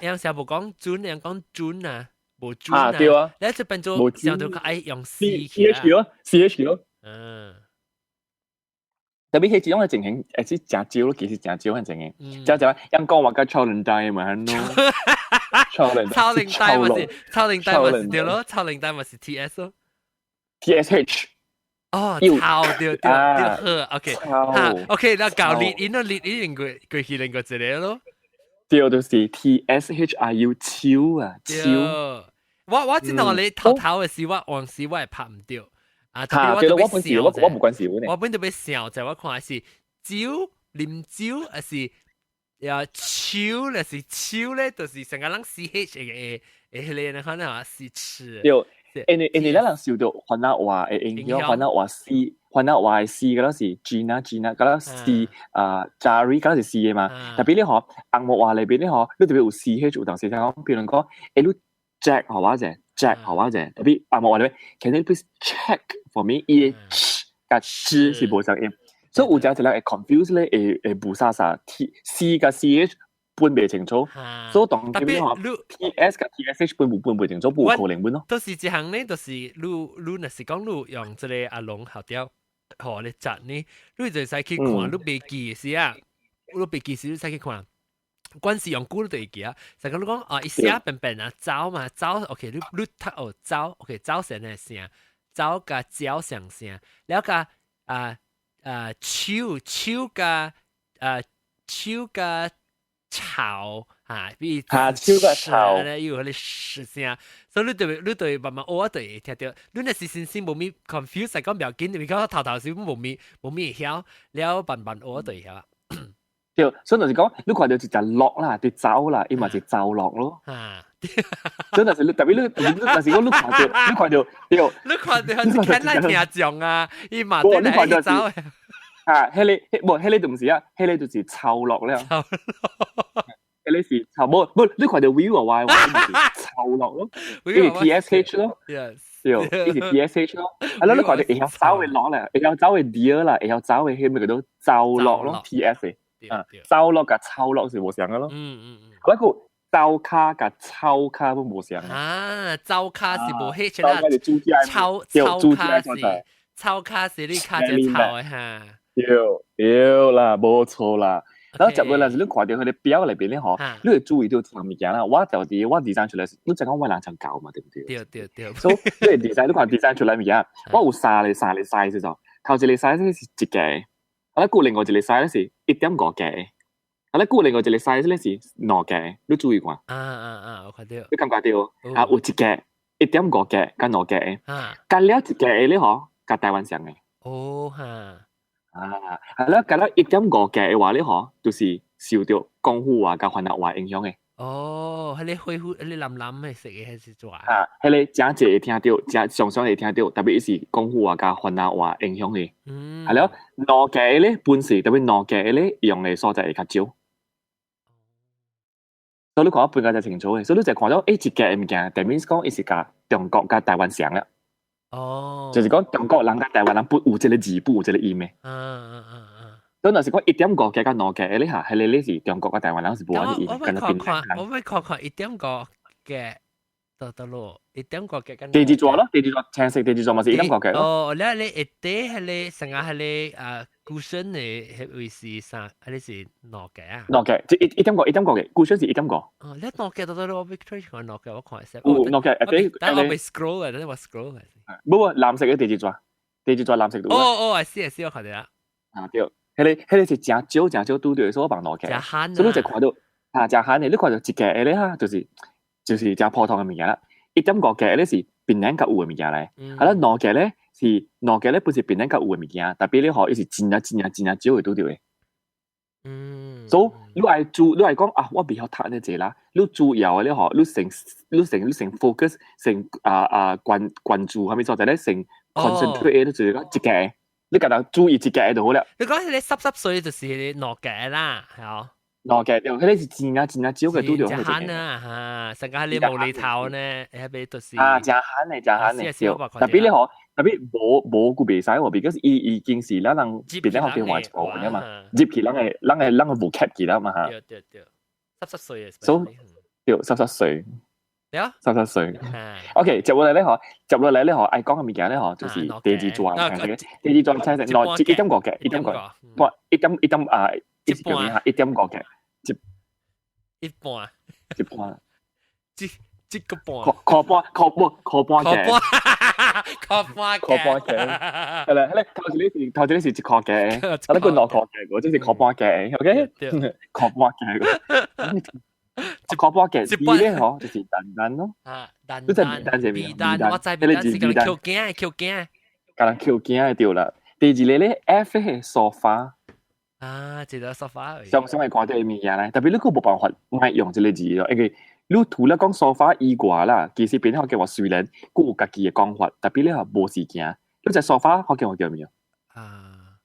伊樣成無講準，伊樣講準啊，無準啊，對啊，你這變做上頭較愛用 C C H 咯，C H 咯，嗯，特別彼種的情形，會是誠少咯，其實誠少的情形，誠少，人講話佮超能帶嘛，喏，超能超能帶嘛是超能帶嘛是對咯，超能帶嘛是 T S 咯，T S H。哦，抄對對對好，OK，哈，OK，那搞列音咯，列音過過去另外一個咯。對，就是 T S H I U 超啊，超。我知道你頭頭的時，我往時我會拍毋著。啊，對咯，我本時我我無關事。我本就欲想，就我看是酒啉酒，還是呀手，還是手咧，就是成個人 C H 會會彼個，你看那是吃。對。因為咱人受到番仔話的影響，番仔話 C，番仔話的 C 嗰陣是 Gina Gina，嗰陣 C 啊 Jari 嗰陣是 C 的嘛。特別你嗬紅毛話裏邊你嗬，你特別有 C H 有當時聽講，比如講，欸你 Jack 予我者，Jack 予我者，特別紅毛話裏邊，Can you please check for me？伊的 ch 佮 ch 是無相音，所以有陣一人會 confuse 咧，會會霧煞煞 T C 佮 C H 分袂清楚，所以當今嗬 T S 佮 T S H 分無分袂清楚，無可能分咯。都是這項呢，就是你你若是講你用這個阿龍學調，予你摘呢，你就使去看，你袂記時啊，你袂記時你使去看。關係用久你就會記啊。就講你講啊，伊寫便便啊，走嘛走，OK，你你讀哦走，OK，走成個聲，走佮鳥相聲，了佮啊啊手手佮啊手佮吵啊，比嚇手佮吵，有彼個聲，所以你就你就慢慢學就會聽著。你若是先先無咪 confuse 講不要緊，因為講頭頭時無咪無咪會曉，了慢慢學就會曉。對，所以就是講，你看著一隻鹿啦，佇走啦，伊嘛是走鹿咯。啊，真係是你特別你，但是講你看著，你看著，對，你看著是看咱聽眾啊，伊嘛對來走。啊，彼個無，彼個就毋是啊，彼個就是抄落了。抄彼個是抄，無無，你看著 view 啊，話是抄落咯，伊是 TSH 咯。 Yes。對，伊是 TSH 咯。啊，你看著會曉走的落咧，會曉走的 deer 啦，會曉走的彼個叫做走落咯，TS 的。啊，走落佮抄落是無相的咯。嗰個走跤佮抄跤攏無相。啊，走跤是無 H 啦，抄抄跤是抄跤是你跤隻抄的哈。對對啦，無錯啦。然後接落來是你看著彼个表內邊咧吼，你會注意到一項物件啦。我就佇我 design 出來，你知講我人誠厚嘛，對毋對？對對對。所以你 design 你看 design 出來物件，我有三個 size 就，頭一個 size 是一格，啊，閣另外一個 size 是1.5格，啊，閣另外一個 size 咧是2格，你注意看。啊啊啊！我看著。你感覺著？啊，有一格、1.5格佮兩格，佮了一格咧吼，佮台灣相的。哦哈。啊，係啦，佮了1.5格的話咧吼，就是受著廣府話佮番仔話影響的。哦，彼個灰灰，彼個藍藍的色的還是怎？啊，彼個誠濟會聽著，誠常常會聽著，特別是廣府話佮番仔話影響的。係了，兩格咧本是特別兩格咧用的所在會較少。所以你看我分甲誠清楚的，所以你就看到一格的物件，代表講伊是佮中國佮台灣相啦。就是講中國人佮台灣人不有這個字，不有這個音的。所以若是講1.5格佮兩格咧哈，彼個咧是中國佮台灣人是無按呢音。我欲看看，我欲看看1.5格到倒落，一點五格佮。第二座咯，第二座青色第二座嘛是1.5格咯。哦，你一底彼個成個彼個啊，cushion 的彼位是啥？彼個是兩格啊？兩格，即一點五一點五嘅，cushion 是一點五。哦，你兩格到倒落，我欲 try 看兩格，我看一下。有兩格，等我欲 scroll 啊，等我 scroll 啊。無無，藍色的第二座，第二座藍色。哦哦，I see I see，我看著啦。啊對，彼個是誠少誠少拄著的，所以我放兩格。誠罕。所以你就看著啊，誠罕的，你看著一格的咧哈，就是誠普通的物件啦。1.5格咧是檳榔較有的物件來，啊啦兩格咧是兩格咧不是檳榔較有的物件，特別咧吼，伊是真正真正真正少會拄著的。所以你愛注，你愛講啊，我袂曉讀呢濟啦。你主要的咧吼，你先 focus，先啊啊關注啥物所在咧，先 concentrate 就是講一格，你共他注意一格就好了。你講彼個濕濕碎就是兩格啦，係哦。兩格對，彼個是真正真正少會拄著。誠罕啊，哈，成個彼個無厘頭呢，彼個就是。啊，誠罕的，誠罕的，對。特別咧吼，特別無無閣袂使喎，because 伊已經是咱人變咗學電話一部分嘛，入去咱個無 cap 起啦嘛哈。對對對，濕濕碎的。所以對，濕濕碎。對啊。濕濕碎。OK，接落來咧吼，接落來咧吼，愛講的物件咧吼，就是第二座青色，第二座青色，喏，一點五格，一點五，不，一點一點啊，一半，1.5格，一半，一半，一個半，箍半，箍半，箍半格，箍半，箍半格，係啦，係啦，頭一個是一箍格，啊，你個兩箍格，這是箍半格，OK，箍半格，箍半格，二咧吼就是單單咯，啊，單單，單是咩？單，我知單是共人抾囝抾囝，共人抾囝的對啦。第二個咧，F 係梳化。啊，這個梳化。常常會看著的物件咧，特別你閣無辦法莫用這個字咯，因為你除了講梳化以外啦，其實變福建話雖然閣有家己的講法，特別你也無時間。你隻梳化福建話叫咩？啊，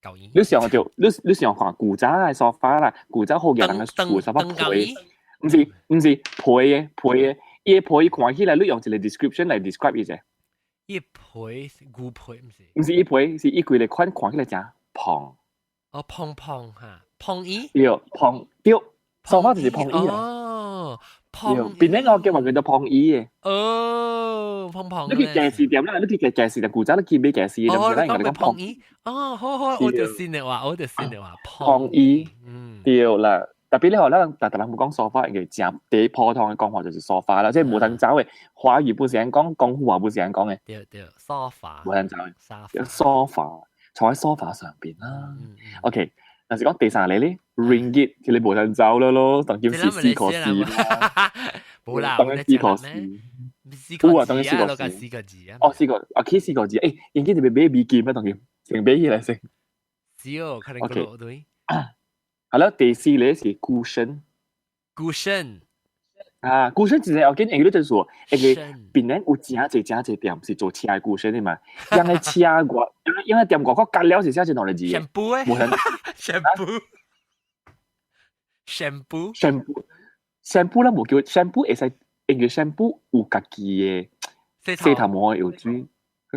舊椅。你想著，你想看古早的梳化啦，古早福建人的厝梳化皮，毋是皮的皮的，伊的皮看起來，你用一個 description 來 describe 伊者。伊皮牛皮毋是？毋是伊皮，是伊規个款看起來誠蓬。哦，蓬蓬哈，蓬椅。對，蓬對，梳化就是蓬椅啊。哦，蓬。檳榔福建話叫做蓬椅的。哦，蓬蓬。你去家私店啦，你去家私店，古早你去買家私，哦，你講蓬椅。哦，好好，我就信的話，我就信的話，蓬椅。對啦，特別你吼，咱逐逐人無講梳化，因為誠第普通的講法就是梳化啦，即係無通走的，華語不是按講，廣府話不是按講的。對對，梳化。無通走的。梳化，坐喺梳化上邊啦。OK，但是講第三個咧，ringgit，這個無通走了咯，當今是四箍四啦。無啦，當今四箍四。四個字啊，攞個四個字啊。哦，四個，啊，起四個字，ringgit 就買美金啊，當今先買起來先。是哦，可能個對。好啦，第四個是 cushion。 cushion。啊，龜仙真係要緊，因為你就是說，因為檳城有誠濟誠濟店是做車的龜仙的嘛，因為車外，因為店外口隔了是寫一兩個字。 shampoo 無 shampoo shampoo shampoo shampoo 咱無叫 shampoo 會使，因為 shampoo 有家己的洗頭毛的藥水，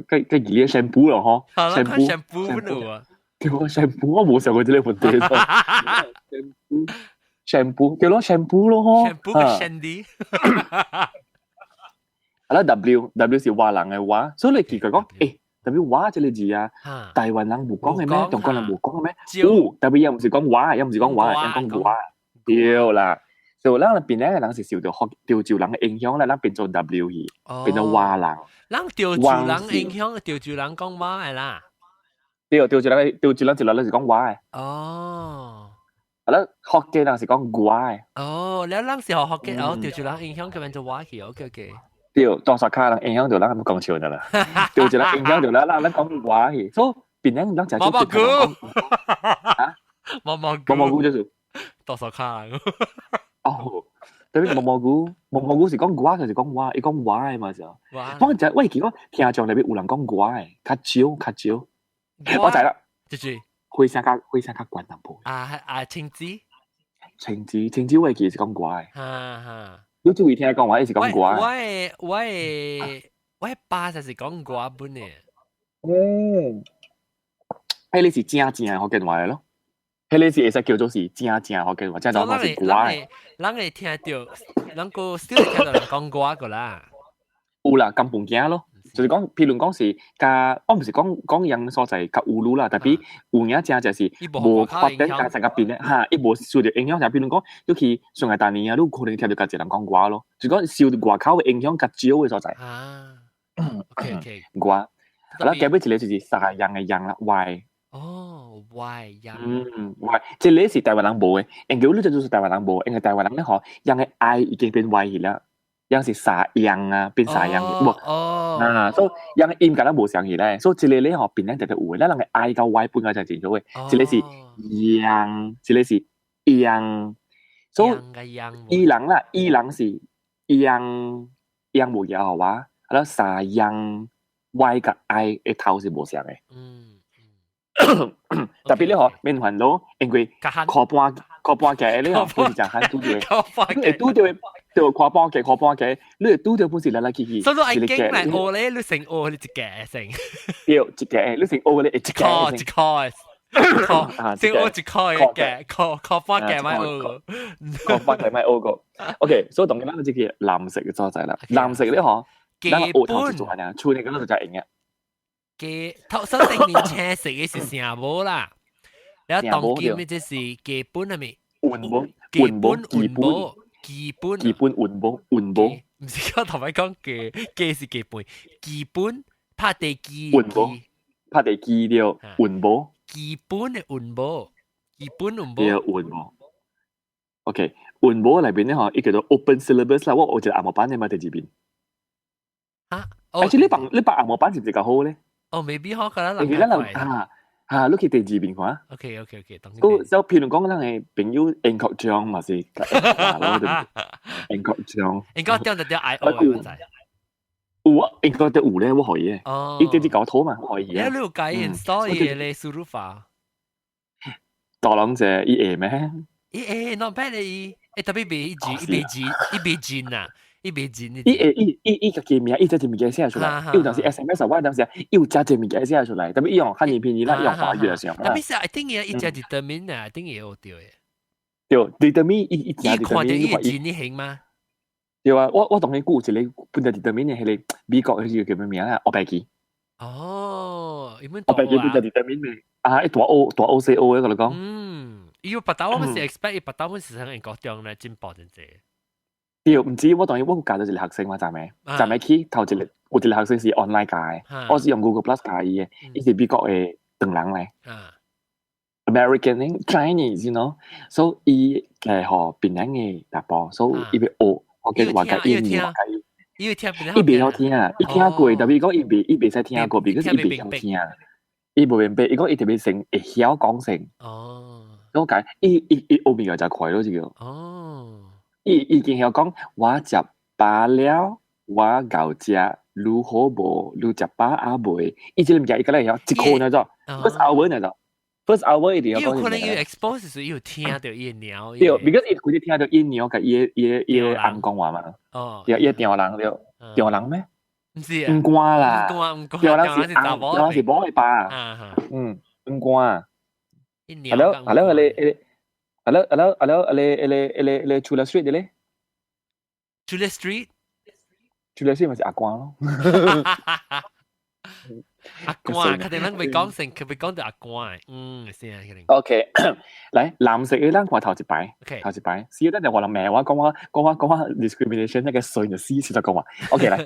計計字咧 shampoo 咯嗬，shampoo shampoo 本有啊，對我 shampoo 我無想過這個問題。shampoo shampoo 叫咯 shampoo 咯嗬，shampoo 個 shandy。啊啦 W W 是話人嘅話，所以你奇怪講，W 話這個字啊，台灣人無講嘅咩？中國人無講嘅咩？有，特別又唔是講話，又唔是講話，又講話，對啦。就咱檳城嘅人是受到學潮州人嘅影響咧，咱變做 W 去，變做話人。咱潮州人影響，潮州人講話嘅啦。對，潮州人，潮州人一來咧是講話嘅。哦。啊啦，福建人是講話嘅。哦，你咱是學福建，哦，潮州人影響佢變做話去，OK OK。對，多數卡人影響到咱咁講笑得啦。潮州人影響到咱，咱咱講話去，所以檳城人就毛毛菇。啊？毛毛菇。毛毛菇就是。多數卡。哦，特別毛毛菇，毛毛菇是講話，就是講話，伊講話的嘛就。我就喂，結果聽眾裏邊有人講話的，較少較少。我知啦，就是火聲較火聲較懸淡薄。啊啊，青子，青子青子，我會記是講話的。哈哈，你注意聽講話，伊是講話。我的我的我的爸就是講話本的。嗯，彼個是正正的福建話咯。彼個是會使叫做是正正福建話，正正話是歌的。人會聽著，人個少會聽到人講歌個啦。有啦，金鳳鏡咯，就是講，譬如講是加，我毋是講講樣所在較有魯啦，特別有影正就是無發展加成個變咧，哈，伊無受著影響，就譬如講，你去上海大年啊，你有可能聽著較濟人講歌咯，就講受外口的影響較少的所在。啊，OK OK，歌，啊啦，加尾一個就是沙樣的樣啦，Y。哦，Y 樣。嗯，Y，這個是台灣人無的，因為你這就是台灣人無，因為台灣人咧吼，樣的 I 已經變 Y 去了。樣是沙樣啊，變沙樣去，無啊，所以樣音敢若無相去咧，所以這個咧吼變咱特別有的，咱人的 I 佮 Y 分個真清楚的，一個是樣，一個是樣，所以伊人啦，伊人是樣樣無搖好哇，啊啦沙樣 Y 佮 I 的頭是無相的。特別咧吼，免煩惱，因為考半考半價咧吼，不是誠罕拄著，你會拄著對考半價考半價，你會拄著不是來來去去。所以愛經來學咧，你先學你一個先。對，一個你先學咧一個一個，先學一個一個，考考半價咪學。考半價咪學過。OK，所以當然咱這個藍色嘅所在啦，藍色咧吼，咱學頭是做安尼，處理嗰個就真用嘅。基頭首定年青色嘅是城堡啦，然後當今嘅這是基本係咪？雲堡，基本雲堡，基本基本雲堡，雲堡。唔是我頭擺講基基是基本，基本拍地基。雲堡，拍地基了，雲堡。基本嘅雲堡，基本雲堡。對，雲堡。OK，雲堡內邊咧吼，伊叫做 Open Syllabus 啦，我學一個紅毛版的嘛，佇這邊。啊？而且你放紅毛版是毋是較好咧？哦，maybe 可能因為咱人啊啊，你去第二邊看。 OK，個就譬如講，咱的朋友英國章嘛是，英國章。英國章就叫 I O 嘅仔。有啊，英國都有咧，我可以。哦。伊直接搞妥嘛，我可以。你有改 install 伊咧輸入法？大人者伊會咩？伊會，not bad 伊，特別袂伊字，伊袂字，伊袂進啊。伊袂進。伊會伊伊伊家己名，伊這一物件寫出來。有當時 SMS 我當時伊有加這物件寫出來，特別伊用漢語拼音啦，用華語來上。特別是 I think 伊加 determine 啊，I think 會學著的。對，determine 伊伊加 determine。伊看著伊字你行嗎？對啊，我當然估有一個本來 determine 的彼個美國彼個叫咩名啊？黑白機。哦，伊本黑白機本來 determine 的啊，伊大學大學細學的，我來講。嗯，伊有別兜我們是 expect 伊別兜阮是從英國中來進步真濟。對，毋知我當然我有教到一個學生嘛，昨暝，昨暝去頭一個有一個學生是 online 教的，我是用 Google Plus 教伊的，伊是美國的唐人來。American Chinese，you know，so 伊係學檳城的淡薄，所以伊欲學，我叫話教英語，伊會聽，伊袂曉聽，伊聽過，特別講伊袂使聽過，because 伊袂曉聽，伊無明白，伊講伊特別先會曉講先。哦。我講伊伊伊學物件誠快咯，這個。哦。伊已經曉講我食飽了，我𠢕食，你好無？你食飽啊未？伊這個物件伊個來曉一箍呢咗，first hour 呢咗，first hour 一定要有可能有 expose 是有聽到伊鳥。對，because 伊規日聽到伊鳥佮伊的翁講話嘛。對，伊的丈人對，丈人咩？毋是啊。毋關啦。毋關毋關。丈人是翁，丈人是某的爸。嗯，毋關。係咯係咯，你你係咯係咯係咯，你你你你 Chulia Street 的咧？Chulia Street？ Chulia Street 咪是阿關咯。阿關，確定咱袂講成，佢袂講到阿關。嗯，是啊，肯定。 OK，來藍色嘅咱看頭一擺，頭一擺。死等陣話人罵我，講我講我講我 discrimination 那個衰就死死就講話。OK，來，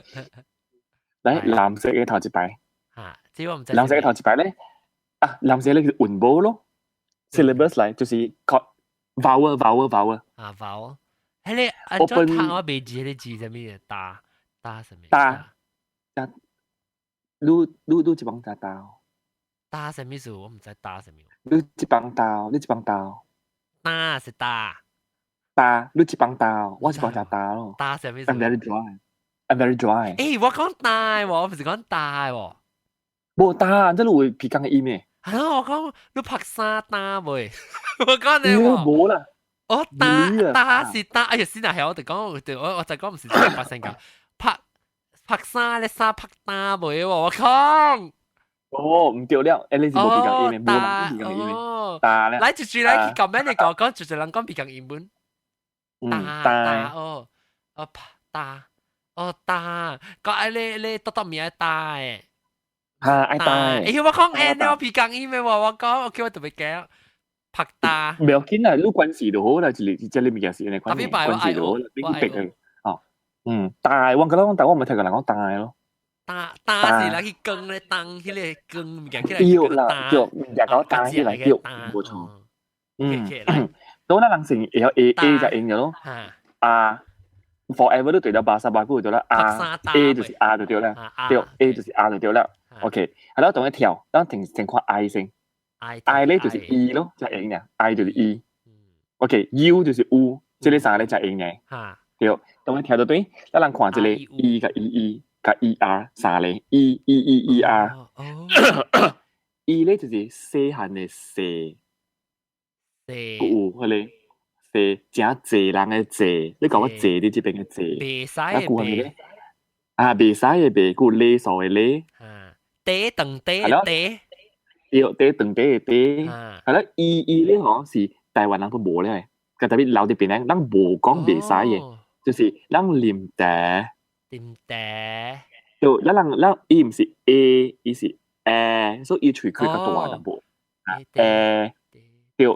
來藍色嘅頭一擺。嚇，這我毋知。藍色嘅頭一擺咧，啊，藍色咧是韻母咯，syllabus 來就是 vowel vowel vowel。啊，vowel，彼个按怎讀我袂記彼个字啥物？打打啥物？打打。你你你一幫打刀？打啥物事？我毋知打啥物。你一幫刀，你一幫刀。打是打。打，你一幫刀，我一幫就打咯。打啥物事？I'm very dry. I'm very dry. 欸，我講大喎，我毋是講大喎。無打，這你有皮講的音咩？啊，我講你拍衫打未？我講你喎。無啦。我打打是打，哎呀，先係我哋講，我就講毋是100%講拍。拍衫咧，衫拍打袂喎，我講。哦，毋對了，欸，你是無比較音的，無人比較音的，打咧。來，一句來去講咩？你講講，一人講比較英文。打打哦，哦拍打，哦打，講哎你你讀讀名打的。哈，愛打。欸，我講欸，我比較音的喎，我講，我叫我特別驚拍打。唔要緊啦，你關係就好啦，這裡這裡物件是按呢款的，關係就好啦，你去逼佢。哦，嗯，大，我覺得講大，我毋捌聽過人講大咯。打打是來去扛咧，當彼个扛物件起來。對啦，對，物件講打起來對，無錯。嗯，所以咱人成會曉 A A 就用咗咯。啊，forever 都對了，88句對啦。啊，A 就是 R 就對啦，對，A 就是 R 就對啦。OK，係咯，同佢跳，咱停停看 I 先。I 咧就是 E 咯，就用嘅。I 就是 E。OK，U 就是 U，這個三個就用嘅。對，當佢跳到對，咱人看這個 E 佮 E E 佮 E R 三個 E E E E R。E 咧就是細漢的細，有彼个細誠濟人的濟，你講我濟佇這邊的濟。袂使的袂。啊，袂使的袂，閣有禮數的禮。啊，短長短的短。對，短長短的短。係啦，E E 咧嗬是台灣人都無咧，個特別留佇邊咧，咱無講袂使的，就是咱啉茶。啉茶。對，咱人咱伊毋是 A，伊是 A，所以伊喙開較大淡薄。A，對，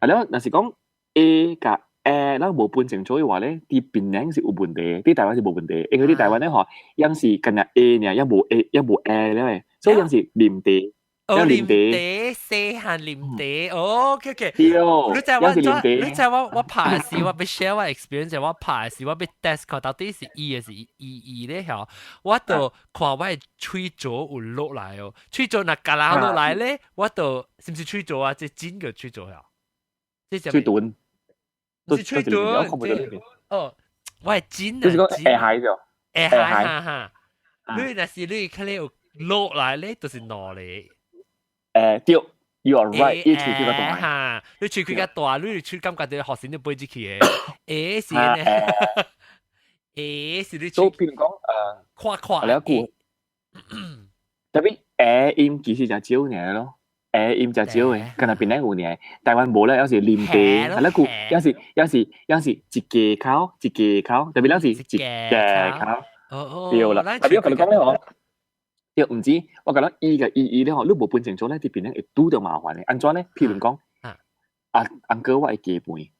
係咯，若是講 A 佮 A，咱無分清楚的話咧，佇檳城是有問題，佇台灣是無問題，因為佇台灣咧吼，樣是干焦 A 爾，也無 A，也無 A 了，所以樣是啉茶。哦，啉茶，細漢啉茶，哦，OK OK。對，你知我你知我我拍時，我欲 share 我 experience，我拍時我欲 test 看到底是 E 還是 E E 咧吼，我就看我的喙濁有落來哦，喙濁若夾啦落來咧，我就是毋是喙濁啊？這真個喙濁啊？這喙唇，是喙唇。哦，我係真啊，就是講下海咗，下海哈哈。你若是你可能有落來咧，就是兩個。對，you are right，伊喙比較大。哈，你喙比較大，你喙感覺到學生都飛出去的。A 是呢，A 是你。都譬如講，誇誇。你一句，特別 A 音其實就少爾咯，A 音就少的，敢若檳城有爾，台灣無咧，有時啉茶，係啦，句有時有時有時一個口一個口，特別有時一個口，對啦。特別我共你講咧嗬。對，毋止，我覺得 E 佮 E E 咧吼，你無分清楚咧，佇檳城會拄著麻煩的。按怎咧？譬如講，啊，uncle 我愛加飯。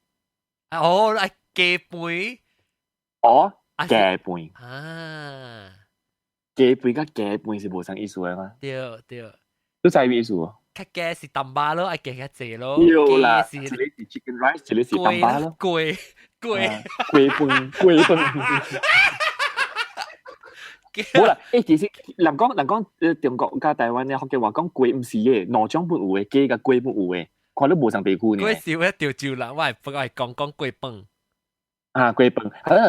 哦，愛加飯。哦，加飯。啊。加飯佮加飯是無仝意思的嗎？對對。你知咩意思無？較加是淡薄咯，愛加較濟咯。對啦，一个是 chicken rice，一个是淡薄咯。粿粿粿飯粿飯。無啦，欸，其實人講人講，中國佮台灣咧福建話講粿毋是的，兩種本有的，雞佮粿本有的，看你無仝地區呢。粿是我潮州人，我會我會講講粿飯。啊，雞飯，係啦，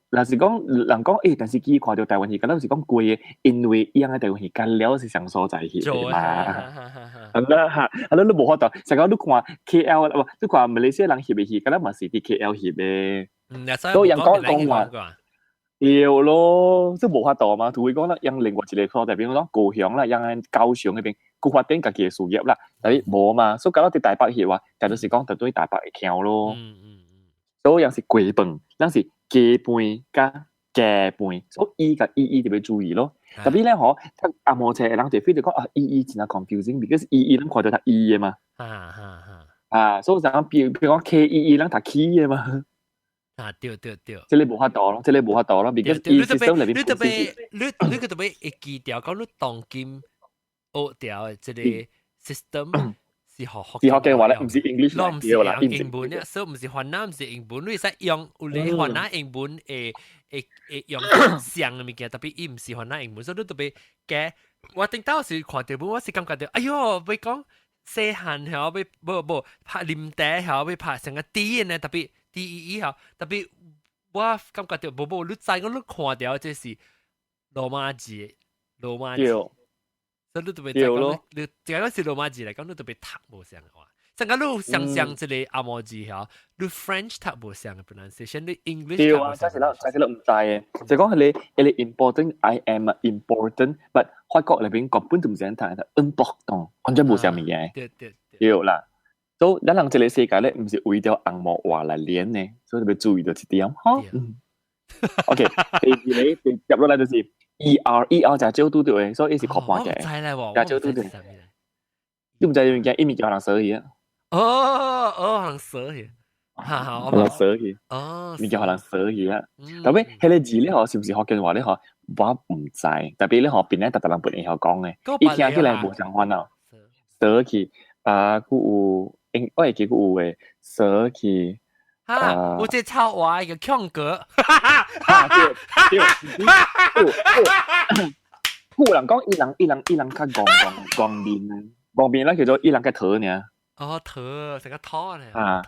若是講人講，但是佢看到台灣戲，敢若是講貴的，因為伊樣嘅台灣戲干了是上所在戲嘛。係啦嚇，係咯，你無法度，成個你看 KL，唔，你看馬來西亞人翕的戲，敢若嘛是佇 KL 翕的。都人講講話。對咯，這無法度嘛，除非講啦，用另外一個所在，比如講高雄啦，用高雄嗰邊，佢發展家己的事業啦，但是無嘛，所以搞到佇台北翕話，但就是講特對台北會強咯。所以樣是雞飯，咱是雞飯佮雞飯，所以 E 佮 E E 特別注意咯。特別咧嗬，讀紅毛冊的人就非得講啊 E E 真係 confusing，because E E 咱看到讀 E 的嘛。啊，所以就講比如講 K E E 咱讀 K 的嘛。啊，對對對，這個無法度咯，這個無法度咯，because 伊 system 裏邊你特別你你個特別會記掉，講你當今學掉的這個 system 是學是學嘅話咧，毋是 English 咯，毋是用英文咧，所以毋是番仔，毋是英文，你會使用有咧番仔英文會用像的物件，特別伊毋是番仔英文，所以你特別加。我頂到時看到本，我是感覺到，哎喲，欲講細漢曉欲無無拍啉茶曉欲拍成個 D 呢，特別 D E E 曉，特別我感覺到無無，你知講你看到這是羅馬字，羅馬字。所以你特別講，你這個是羅馬字來講，你特別讀無相的話。成個你想象這個紅毛字嗬，你 French 讀無相的 pronunciation，你 English 對啊，這是咱毋知的，就講彼個 important I M important，but 法國內邊根本就毋是按讀，important，完全無相物件。對對對啦，所以咱人這個世界咧，毋是為著紅毛話來連的，所以特別注意到這點，吼。OK，第二個接落來就是 E R E R 就少拄著的，所以伊是靠半嘅，就少拄著。你毋知物件，伊物件人寫去啊。哦哦，人寫去，哈哈，人寫去，物件予人寫去啊。特別彼個字咧，嗬，是毋是福建話咧？嗬，我毋知。特別咧，嗬，邊咧逐逐人本會曉講的，伊聽起來無相款啊。寫去啊，閣有，我會記閣有的寫去。哈，有這臭話叫強哥。哈，對對對，有人講伊人較戇戇戇面啊，戇面咱叫做伊人較討爾。哦，討，成個討呢。啊，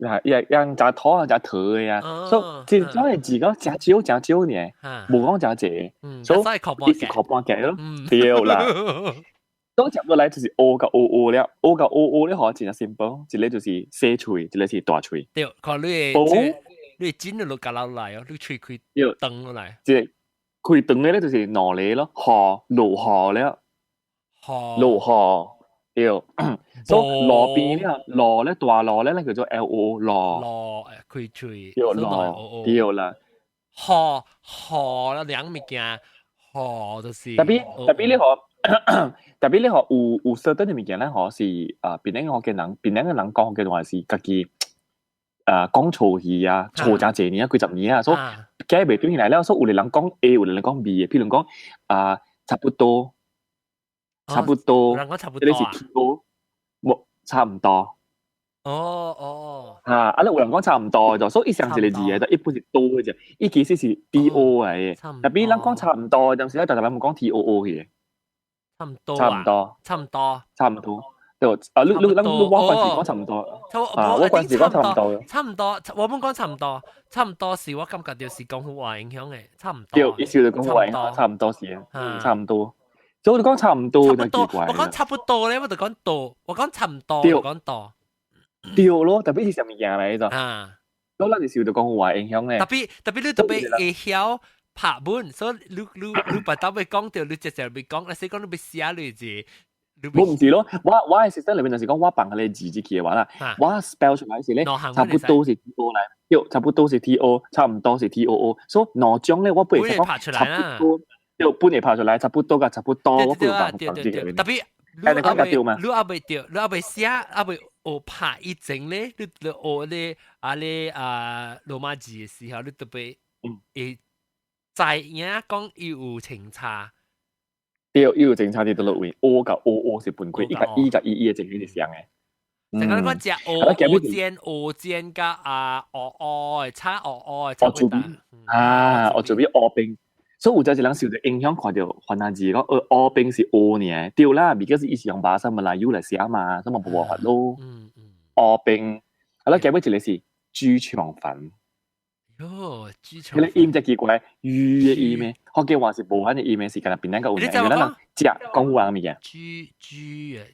啊，伊人食討啊，食討的啊，所以這種的字講誠少誠少爾，無講誠濟，所以伊是靠半格咯，對啦。當接落來就是 O 佮 O O 了，O 佮 O O 咧，嗬，真正 simple，一個就是細喙，一個是大喙。對，看你的，你剪咗落夾落來哦，你喙開長落來。這個開長的咧就是兩个咯，河落河了，河落河對，所以路邊咧，路咧大路咧，咱叫做 L O 路。路開喙，對路，對啦。河河啦，兩物件，河就是。特別特別你河。特別你學有 certain 的物件咧，嗬是啊，檳城福建人，檳城的人講福建話是家己啊講錯去啊，錯誠濟年啊，幾十年啊，所以改袂對起來了。所以有的人講 A，有的人講 B 的，譬如講啊，差不多，差不多，人講差不多這個是 T O，無差唔多。哦哦。啊，啊，有人講差唔多就，所以伊上一個字嘅，一般是多嘅啫，伊其實是 T O 來的。特別咱講差唔多，但是咧，逐逐人毋講 T O O 去。差唔多，差唔多，差唔多，差唔多。對，啊，你你咱你我關時講差唔多，啊，我關時講差唔多。差唔多，我們講差唔多，差唔多是我感覺就是廣府話影響的，差唔多。對，意思就廣府話影響，差唔多是，差唔多。所以你講差唔多就奇怪。我講差不多咧，我就講多，我講差唔多，講多。對咯，特別是啥物件來就。啊。所以咱是受到廣府話影響咧。特別特別你特別會曉拍本，所以你你你把到欲講著，你直接欲講，若是講你欲寫落去。我毋是咯，我的 system 裏面就是講我放彼個字入去的話啦，我 spell 出來時咧，差不多是 T O 來，對，差不多是 T O，差唔多是 T O O，所以兩種咧我不會講差不多，對，本會拍出來，差不多佮差不多，我不會放放這個。特別你還未你還未對，你還未寫，還未學拍以前咧，你學咧啊咧啊羅馬字的時候，你特別會知影講伊有清差。對，伊有清差佇佗落位，O 佮 O O 是分開，伊佮 E 佮 E E 的情形是相的。成個你講食蚵蚵煎蚵煎佮啊蚵蚵的炒蚵蚵的。蚵仔面啊，蚵仔面蚵冰，所以有陣時人受著影響，看著番仔字講，蚵冰是蚵爾，對啦，because 伊是用巴沙馬來語來寫嘛，所以嘛無辦法咯。蚵冰，啊，咱今尾一個是豬腸粉。喲，豬腸彼個音真奇怪，魚的音的，福建話是無按呢音的，是干焦檳榔閣有，因為咱人食講有人物件。豬豬的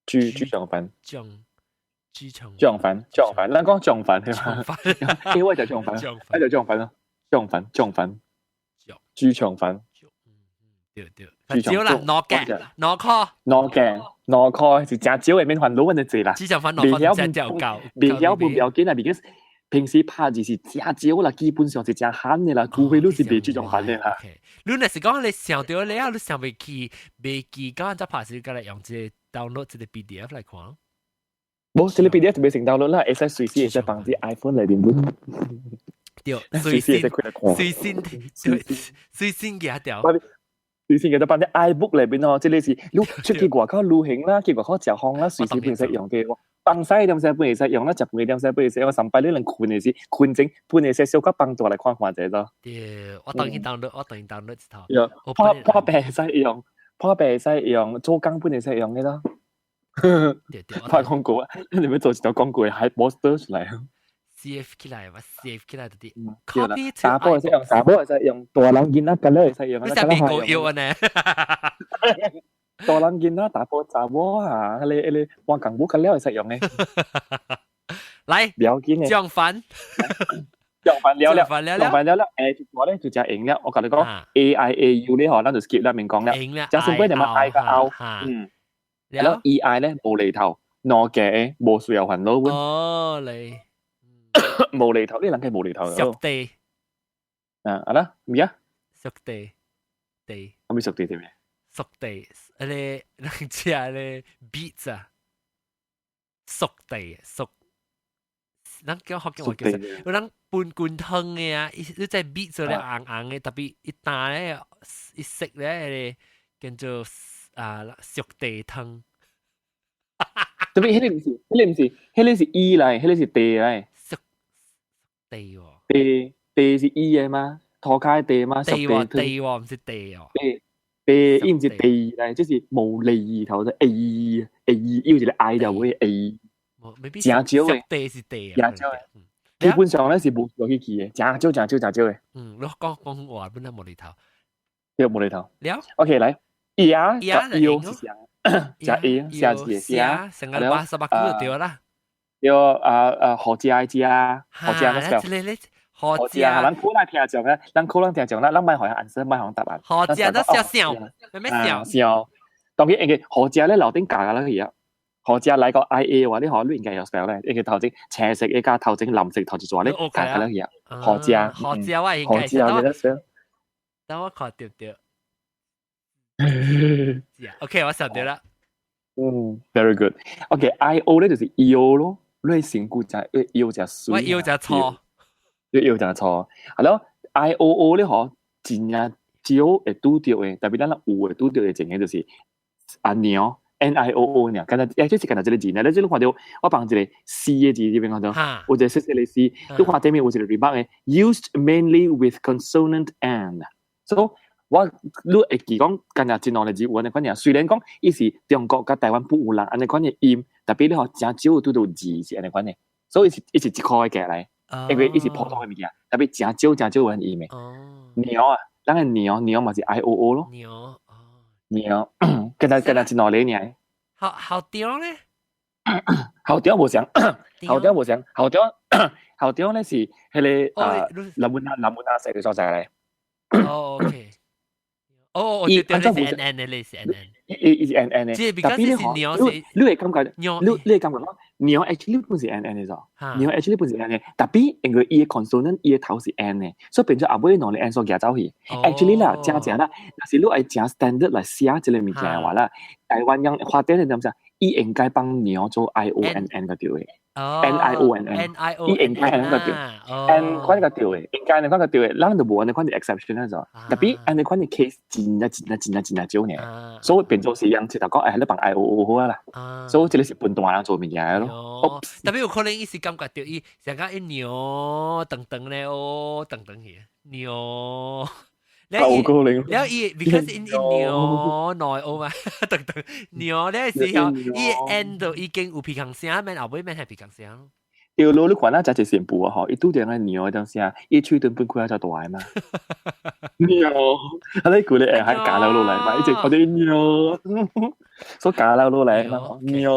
豬豬腸飯。醬豬腸腸飯腸飯，咱講腸飯係嘛？因為我食腸飯，我食腸飯咯，腸飯腸飯，豬腸飯。對對，少啦，兩個兩箍，兩個兩箍是誠少的，免煩惱按呢濟啦。豬腸飯兩箍真正夠，袂曉不要緊啊，because 平時拍字是誠少啦，基本上是誠罕的啦，除非你是賣豬腸飯的啦。你若是講你想著你啊，你想袂記袂記，講則拍是過來用這個 download 這個 PDF 來看。無，這個 PDF 就袂成 download 啦，會使隨時會使放佇 iPhone 內面本。對，隨身隨身隨身寄掉。隨身記得放佇 iBook 內面哦，這個是你出去外口旅行啦，去外口食飯啦，隨時會使用的。放屎點使本會使用啦，食飯點使本會使用，上擺你能睏的時，睏前睏會使小可幫助來看看者咯。對，我當然 download，我當然 download 一套。破破病會使用，破病會使用，做工本會使用的咯。對對，拍廣告啊！你欲做一條廣告的還 poster 出來。 save 起來，我 save 起來就啲。對啦，查埔會使用，查埔會使用，大人囡仔敢若會使用。你真係美國藥啊呢？大人囡仔、查埔查某啊，彼個彼個換共舞較了會使用的。來，不要緊的。腸飯，腸飯了了，腸飯了了，誒，我咧就誠閒了。我共你講，A I A U 咧嗬，咱就 skip 咱免講了。閒了。誠先尾就嘛 I 佮 O，嗯，然後 E I 咧無厘頭，兩個無需要煩惱。哦，嚟。無厘頭，你人計無厘頭。熟地。啊，啊啦，咩啊？熟地，地。啥物熟地對咩？熟地，彼個人食咧 beets 啊，熟地熟，咱叫福建話叫啥？有人分羹湯的啊，伊你在 beets 咧紅紅的，特別一焦咧，一食咧，叫做啊熟地湯。特別彼個毋是，彼個毋是，彼個是伊來，彼個是地來。熟地喎。地地是伊的嗎？塗跤的地嗎？地喎地喎，毋是地哦。地地伊毋是地來，就是無厘頭的 A A，有一個 I 就會 A。誠少的。地是地啊。誠少的。基本上咧是無落去記的，誠少誠少誠少的。嗯，你講講話本來無厘頭。對，無厘頭。了。 OK，來，牙佮腰是啥？食 A，寫一個寫，成個88句就對啦。對啊啊，好食的食，好食個 spell。好食，咱可能聽講咧，咱可能聽講啦，咱莫予 answer，莫予答案。好食，咱笑笑，咩笑？笑。當然應該好食咧，樓頂加個落去啊。好食來個 I A 話，你可你應該會 spell 咧，應該頭前青色的加頭前藍色頭一撮咧，加個落去啊。好食，好食我應該。好食，記得 spell。等我看對對。OK，我想到啦。嗯，very good。OK，I O 咧就是腰咯，你身軀誠腰誠媠。我腰誠粗。你腰誠粗。係咯，I O O 咧嗬，真正少會拄著的，特別咱有會拄著的情形就是啊鳥 N I O O 爾，敢若欸，這是敢若這個字呢？你這你看著我放一個 C 的字這邊看著，有一個細細个 C，你看頂面有一個 remark 的，used mainly with consonant N。So 我你會記講，敢若這兩個字有按呢款爾，雖然講伊是中國佮台灣本有人按呢款的音，特別你吼誠少拄著字是按呢款的，所以伊是一箍的過來，因為伊是普通的物件，特別誠少誠少有按音的。鳥啊，咱的鳥鳥嘛是 I O O 咯。鳥哦。鳥，敢若敢若一兩个爾。好好屌咧？校長無相，校長無相，校長校長咧是彼個啊，林本啊林本啊寫的所在咧。哦，OK。哦，對對，是 N N 的，類似 N N。伊伊是 N N 的，特別你吼，你你會感覺，你你會感覺講鳥 actually 本是 N N 的咋？鳥 actually 本是 N 的，特別因為伊的 consonant 伊的頭是 N 的，所以變做後尾兩个 N 所夾走去。Actually 啦，誠正啦，若是你愛誠 standard 來寫這個物件的話啦，台灣人發展的點啥？伊應該幫鳥做 I O N N 個對的。N I O N N，伊應該按呢個對，N 款個對的，應該按呢款個對的，咱就無按呢款的 exception 那種，特別按呢款的 case 真正真正真正真正少呢，所以變做是樣，直頭講，哎，你放 I O O 好啊啦，所以這個是笨蛋人做物件咯。特別有可能伊是感覺著伊成個一鳥等等咧，哦，等等去，鳥。有可能。了伊，because 𪜶 鳥內歐嘛，等等鳥咧時候，伊 N 就已經有鼻孔聲，免後尾免係鼻孔聲。對咯，你看咱食一善步啊，吼，伊拄著個尿嗰陣時啊，伊喙唇分開啊，就大嘛。尿，啊你估你會還加落落來嘛？一直看到尿，所以加落落來嘛，尿。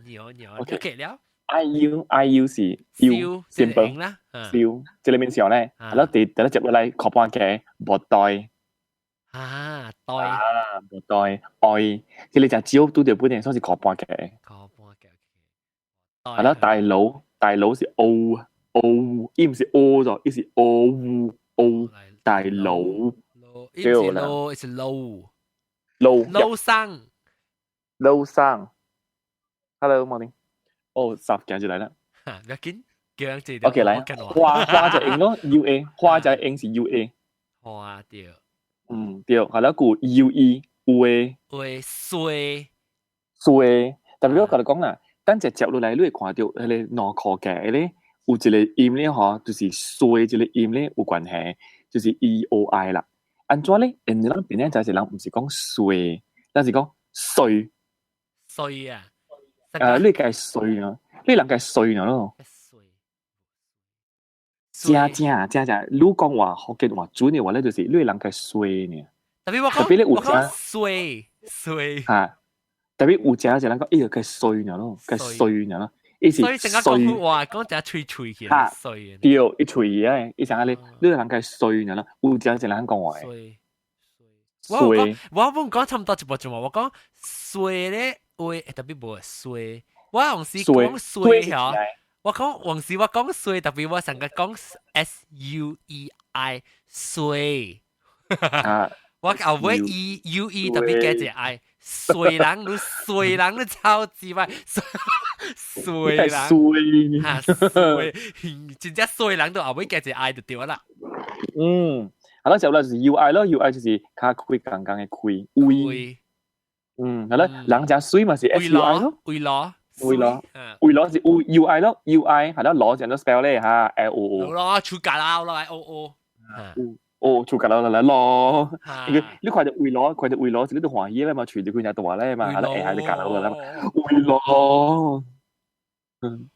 尿尿，OK 了。 I U I U 是 U simple 啦，燒，這裡面上咧，係咯，第第一接落來確半嘅無袋。啊，袋。啊，無袋愛，這裡就少拄著本嚟，算是確半嘅。確半嘅。係咯，大佬大佬是 O O，伊毋是 O 咗，伊是 O O 大佬。伊是 low，伊是 low。 low。老生。老生。Hello，morning。哦，十行就來啦。嚇，唔要緊，叫人記得。OK，來，花花就用咯，U A，花就用是 U A。花對。嗯，對，係啦，個 U E 有的。有衰。衰，特別我共你講啦，等隻接落來，你會看到彼個兩箍價咧，有一個音咧，吼，就是衰這個音咧有關係，就是 E O I 啦。按怎咧？因為咱邊咧就是人毋是講衰，咱是講衰。衰啊！你計衰啊？你人計衰啊咯？正正正正，你講話福建話準的話咧，就是你人計衰呢。特別我講，我講衰衰。嚇！特別有正就人講，哎呀，計衰呢咯，計衰呢咯，意思所以成日講話講只喙喙起來衰。對，一喙啊，伊成日咧，你人計衰呢咯，有正就人講話。衰。我講我本講差唔多一步啫嘛，我講衰咧，會特別無衰。我往時講衰嚇，我講往時我講衰，特別我成日講 S U E I 衰。我後尾 E U E 特別加一個 I，衰人你衰人你超級歹，衰人嚇衰，真正衰人都後尾加一個 I 就對啦。嗯，好啦，就啦就是 U I 咯，U I 就是較開剛剛的開，位。嗯，係啦，人家水嘛是 S U I 咯，為攞，為攞，為攞是 U U I 咯，U I 係啦，攞就都 spell 咧嚇，L O O。攞出格啦，攞 O O。哦，出格啦啦啦攞，你看到為攞，看到為攞是你都歡喜咧嘛，隨住佢就大咧嘛，係啦，下你格啦啦嘛，為攞，嗯，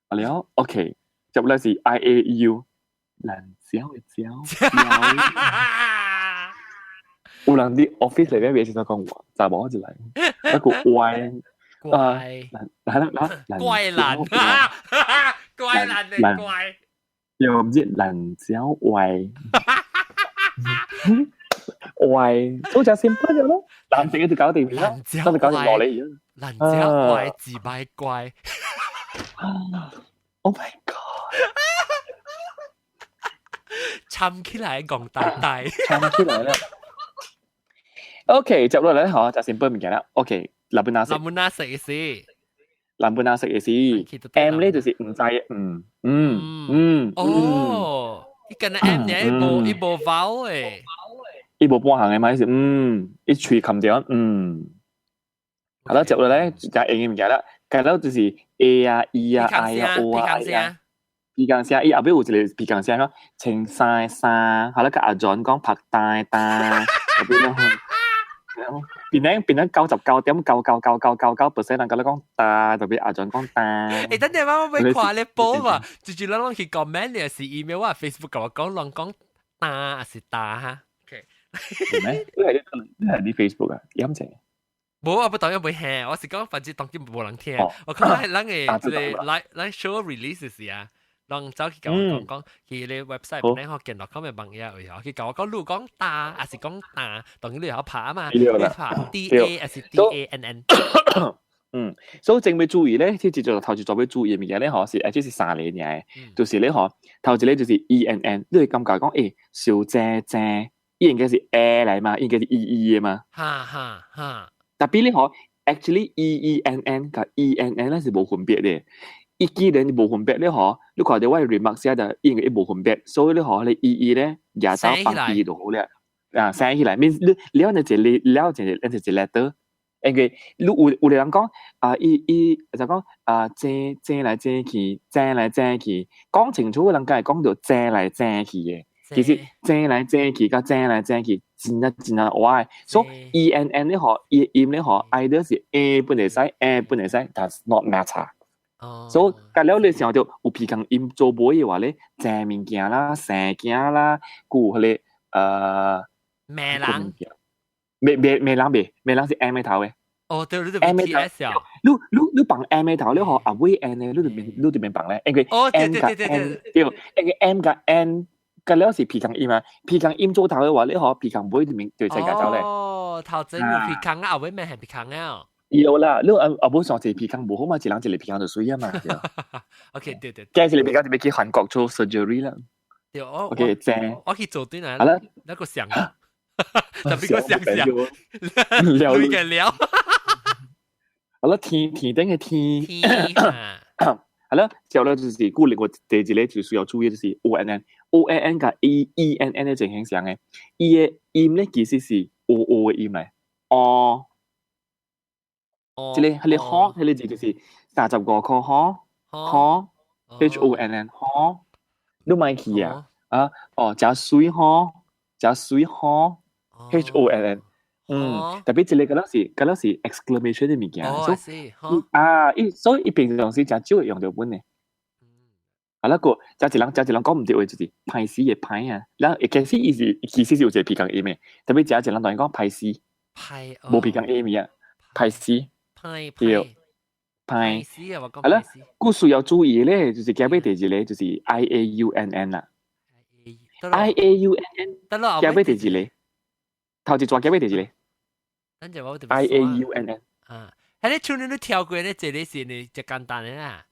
好了，OK，接落來是 I A U，爛蕉的蕉，有人佇 office 內面袂時陣講話，查某一來，一個歪，怪，來來來，怪懶，怪懶的怪，又唔知爛蕉歪，歪，都就 simple 咗咯，藍色嘅就搞掂啦，都就搞掂落嚟而家，爛蕉歪自擺怪，Oh my god！參起來戇大大，參起來啦。OK，接落嚟嗬，就 simple 物件啦。OK，南本那食，南本那食嘅是，南本那食嘅是，M 咧就是毋知，嗯嗯嗯。哦，伊敢若 M 呢，伊無伊無 vowel 誒，伊無半行嘅嘛，伊是嗯，伊喙冚掉，嗯。好啦，接落嚟就用嘅物件啦，計到就是 A 啊、E 啊、I 啊、O 啊、I 啊。鼻共聲，伊後尾有一個鼻共聲咯，穿衫衫，後來甲阿 John 講拍大大，後邊咯。變咧變咧99.999999% 人甲你講大，特別阿 John 講大。欸，等陣我欲看咧報嘛，就是咱攏去 comment 咧是 email 我 Facebook 共我講，人講大還是大哈？OK。係咩？你係你 Facebook 啊？飲者？無，我不當然袂聽，我是講反正當今無人聽。我看係咱的這個 live live show release 時啊。人走去共我講講，去咧 website 本來學見到講嘅網頁位去共我講，你講大還是講大，當然你會曉拍嘛，你拍 D A 還是 D A N N？嗯，所以正欲注意咧，這就頭一做欲注意物件咧，嗬是，誒，這是三個爾，就是咧，嗬，頭一個就是 E N N，你會感覺講，欸，小姐姐，伊應該是 A 來嘛，應該是 E E 的嘛，哈哈哈。特別咧，嗬，actually E E N N 佮 E N N 咧是無分別的。伊既然無分別咧，嗬，你看到我 remark 寫就應該無分別，所以咧，嗬，你 E E 咧，舉手放 E 就好了，啊，寫起來，免你了就一個了一個一個 letter。因為你有有的人講啊，伊伊就講啊，爭爭來爭去，爭來爭去，講清楚的人梗係講到爭來爭去的。其實爭來爭去佮爭來爭去，真正真正歪。所以 E N N 咧嗬，伊音咧嗬，either 是 A 本會使，A 本會使，does not matter。所以隔了你想到有鼻孔音做尾嘅話咧，正物件啦、生件啦，佮彼個罵人，罵罵罵人袂，罵人是 M 頭嘅。哦，對，你就 M 頭啊。你放 M 頭，你學阿尾 N 咧，你就免放咧，因為 M 佮 N 對，因為 M 佮 N 隔了是鼻孔音啊，鼻孔音做頭嘅話，你學鼻孔尾就免對世界走咧。哦，頭前有鼻孔啊，後尾免係鼻孔啊。有啦，你阿阿尾上一個鼻孔無好嘛，一人一個鼻孔就媠啊嘛。 OK，對對。加一個鼻孔就欲去韓國做 surgery 啦。對，我 OK 正。我去做對來。好啦，那個想，特別個想想，聊嘅聊。好啦，天天頂嘅天。天。好啦，之後咧就是顧另外第一個就需要注意就是 O N N，O N N 佮 E E N N 嘅情形上嘅，伊嘅音咧其實是 O O 嘅音嚟，哦。這個彼個好，彼個字就是35塊好，好，H O N N 好，你莫去啊，啊，哦，誠媠吼，誠媠吼，H O N N，特別這個敢若是 exclamation 嘅物件，所以啊，伊所以伊平常時誠少會用著本嘅。啊，那個誠濟人講毋對話就是歹勢嘅歹啊，然後其實伊是其實是有一個鼻孔音嘅，特別誠濟人當然講歹勢，歹，無鼻孔音啊，歹勢。歹對，歹。係啦，故需要注意咧，就是結尾第二個就是 I A U N N 啦，I A U N N，得咯，結尾第二個，頭一逝結尾第二個。等陣我 I A U N N。啊，係你處理你跳過咧，這個是你就簡單嘅啦。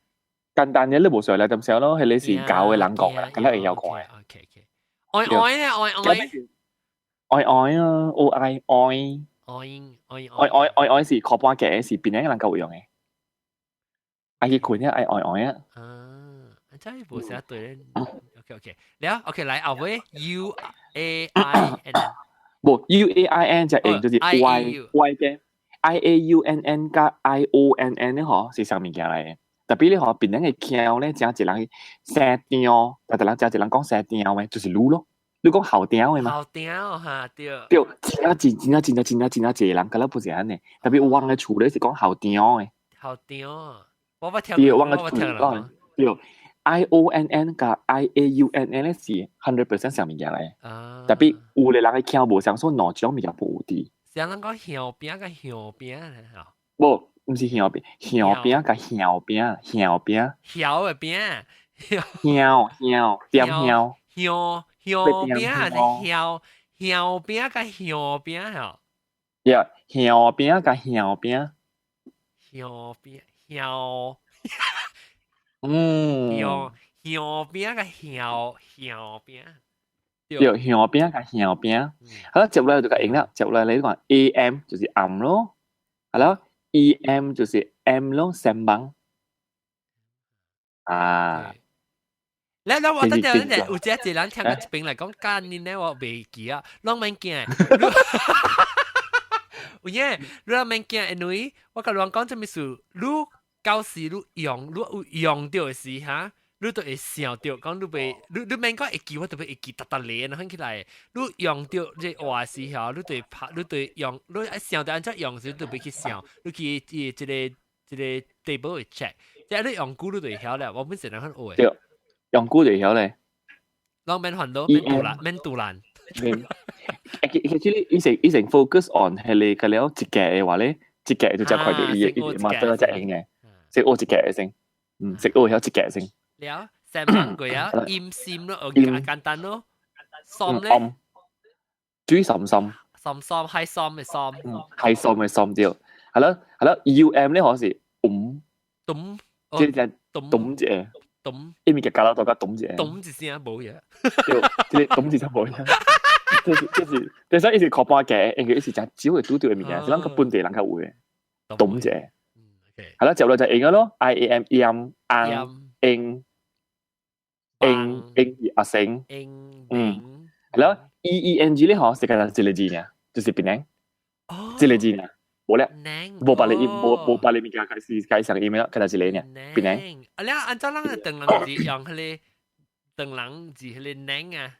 簡單嘅你無需來點少咯，彼個是教嘅人講嘅，咁樣會曉講嘅。 OK OK，愛愛咧，愛愛。愛愛啊，O I 愛。愛愛愛愛愛愛是靠半格，是邊個人夠用嘅？愛去困啊，愛愛愛啊。啊，真係無啥對咧。OK OK，了 OK 來後尾 U A I N。無 U A I N 就用就是 Y Y 嘅 I A U N N 佮 I O N N 咧嗬，是啥物件來嘅？特別你嗬，別人嘅腔咧，誠濟人生張，特別人誠濟人講生張嘅，就是滷咯。你講後張嘅嘛？後張哈對。對，真正真真正真正真正真正濟人，敢若不是按呢。特別阮嘅厝咧是講後張嘅。後張，我捌聽。對，阮嘅厝講對，I O N N 佮 I A U N N 咧是 100% 啥物件來。啊。特別有個人嘅腔無相，所以兩種物件無佇。像人講香餅佮香餅吼。無，毋是香餅，香餅佮香餅，香餅。香嘅餅。香香點香。香香餅還是香香餅佮香餅吼？呀，香餅佮香餅。香餅香。香香餅佮香香餅。對，香餅佮香餅。好啦，接落來就較用啦，接落來你講 A M 就是暗咯，好啦，E M 就是 M 咯，sembang。啊。咧咧，我等陣等陣，有一個人聽個一邊來講，幹你咧，我袂記啊，攏免驚。有影，你攏免驚，因為我共人講這物事，你到時你用，你有用著的時哈，你都會想著，講你袂，你免講會記，我特別會記逐逐個，啷起來，你用著這話時吼，你就會拍，你就會用，你愛想著按怎用時，你就袂去想，你去這個 table 會 check，即係你用久你就會曉了，我本身人很學。對。用久就會曉咧。攏免煩惱，免杜蘭，免杜蘭。其實你伊成 focus on 彼個個了一格的話咧，一格就才看著伊伊嘛得才用嘅，識學一格的先，識學曉一格先。了，三萬過啊，陰心咯，簡單咯，心咧，水深深，深深海深嘅深，海深嘅深對，係咯係咯，U M 咧可是咚，咚，即係咚一個。咚，伊物件加到大家咚一個，咚一聲無嘢，對，這個咚一聲無嘢，這是這是，其實伊是靠半格，因為伊是誠少會拄著的物件，是咱個本地人較有的，咚一個，係啦，接落就用咯，I A M 音紅英英英阿星，係咯，E E N G 咧嗬，是個一個字爾，就是檳城，一個字爾。無咧，無別個音，無別個物件開始解上音啦，敢若一個爾，檳城。啊，你按照咱個唐人字用彼個唐人字彼個寧啊？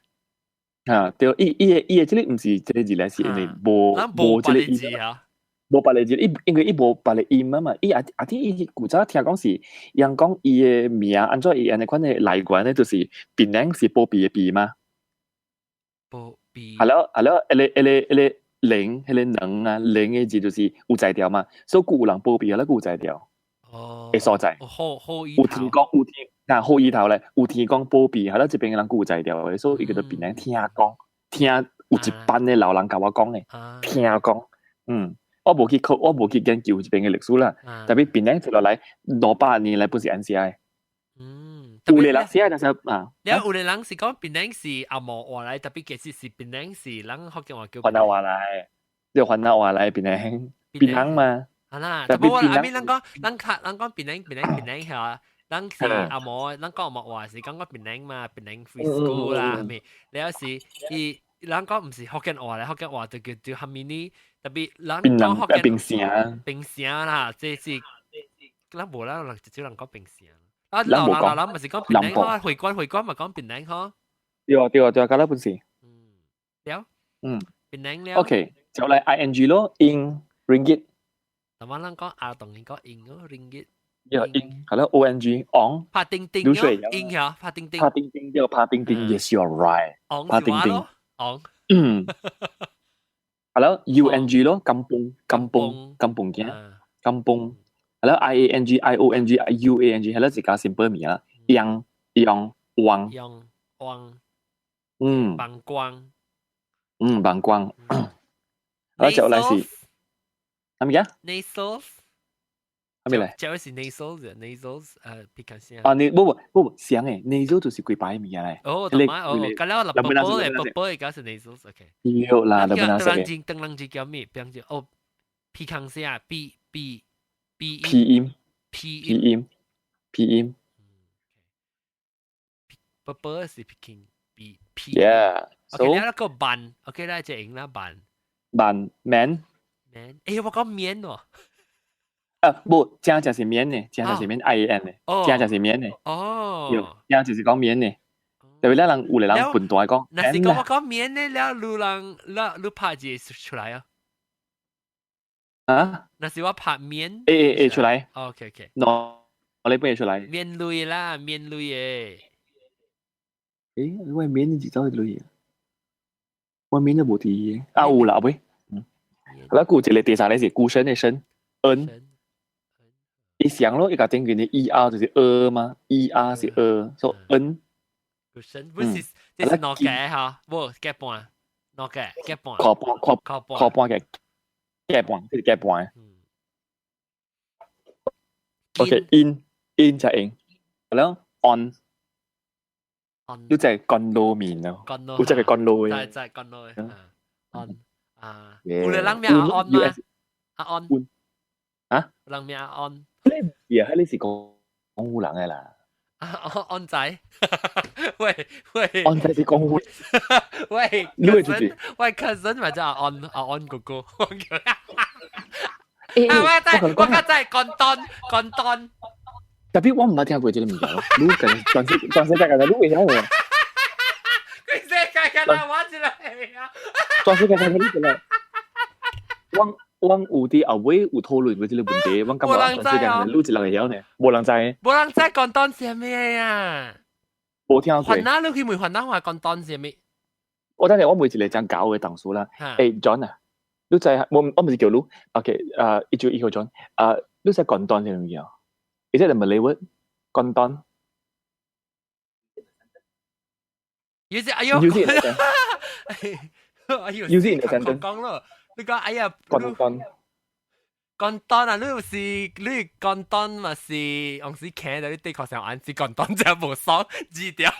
啊，對，伊伊個伊個這個毋是這個字咧，是因為無無這個字啊，無別个字，伊因為伊無別个音啊嘛，伊啊啊啲伊古早聽講是，人講伊的名按怎伊按呢款的來源咧，就是檳榔是保庇的庇嘛。保庇。係咯係咯，一個一個一個零，彼個能啊，零的字就是有才調嘛，所以有人保庇，了有才調。的所在。好好有天講有天，嗱好意頭咧，有天講保庇，係咯，這邊的人有才調的，所以伊叫做檳榔。聽講，聽有一班的老人共我講的，聽講，我無去考，我無去研究這邊的歷史啦。特別檳榔接落來200年來本是 NCI。有個人寫就是啊，了有個人是講檳榔是紅毛話來，特別其實是檳榔是咱福建話叫。番仔話來，就番仔話來檳榔，檳榔嘛。啊啦，特別我阿邊咱講，咱較咱講檳榔檳榔檳榔係嘛？咱是紅毛，咱講紅毛話是講個檳榔嘛，檳榔 free school 啦，係咪？了是伊，咱講毋是福建話咧，福建話就叫做蝦米呢？特別咱講福建檳城，檳城啦，這是咱無啦，直接人講檳城。啊，老老老咪是講檳榔，會館會館咪講檳榔嗬。對啊對啊對啊，甲咱本是。了。檳榔了。 OK，就來 ing 咯，ing ringgit。同埋咱講阿當然講 ing 咯，ringgit。對，ing 係咯，ong 昂。拍叮叮咯，ing 嚇，拍叮叮。拍叮叮對，拍叮叮，Yes you are right。昂是話咯，昂。係咯，ung 咯，kampung kampung kampung 嘅，kampung。係咯，I A N G I O N G U A N G 係咯，自家 simple 名啦，樣樣汪。樣汪。膀光。膀光。好，接落來是，係咪啊？Nasals。係咪嚟？這是 nasals，nasals，鼻孔聲。啊，你不不不不，聲誒，nasal 就是幾擺物件嚟。哦，同埋哦，咁了，寶寶咧，寶寶而家是 nasals，OK。對啦，就本來是。當人當人叫咩？變做哦，鼻孔聲，B B B 鼻音，P 鼻音，鼻音。寶寶是鼻孔，B P。 Yeah。 OK，了個慢，OK 啦，這用啦慢。慢 man。 man，誒，我講面喎。啊，無，正正是面的，正正是面 I A N 的，正正是面的。正就是講面的。特別咱人有個人笨大講，若是講我講面的了，你人了你拍字出來啊？啊？若是我拍面，會會會出來。 OK OK。 no，我你邊會出來？面類啦，面類的。誒，我面是走去類啊？我面都無佇嘅。啊有啦，喂。好啦，有一個第三個是孤身的身，N。伊想咯，伊個頂邊的 E R 就是 E 嘛，E R 是 E，所以 N。孤身不是，這是兩個哈，無夾半，兩個夾半。靠半靠靠半嘅夾半，這是夾半。OK，in in 就應，係咯，on。你就係乾撈麵咯，有隻係乾撈嘅，就係乾撈嘅。on 啊，有個人名阿安嗎？阿安。啊？人名阿安。你啊，你是講江湖人嘅啦。啊，安仔，喂喂，安仔是江湖。喂，你會就是喂，cousin 咪就阿安阿安哥哥。啊，我在我較在廣東廣東。特別我毋捌聽過這個物件咯，你近全世全世界嘅你會曉無？佢世界嘅啦，我一個啊。全世界嘅你一個。我我有佇後尾有討論過這個問題，我感覺全世界你一個會曉呢，無人知。無人知廣東是咩啊？無聽過。番仔你去問番仔話廣東是咩？我等下我問一個真搞嘅同事啦。誒 John 啊，你知我我毋是叫你，OK，啊，191號 John，啊，你知廣東是咩物？Is it a Malay word？廣東。有時哎呦， Use it in a 哎呦 Use it in a sentence。講咯，你講哎呀，廣東。廣東啊，你有是你廣東嘛是，往時聽到你的確上按是廣東就無爽字條。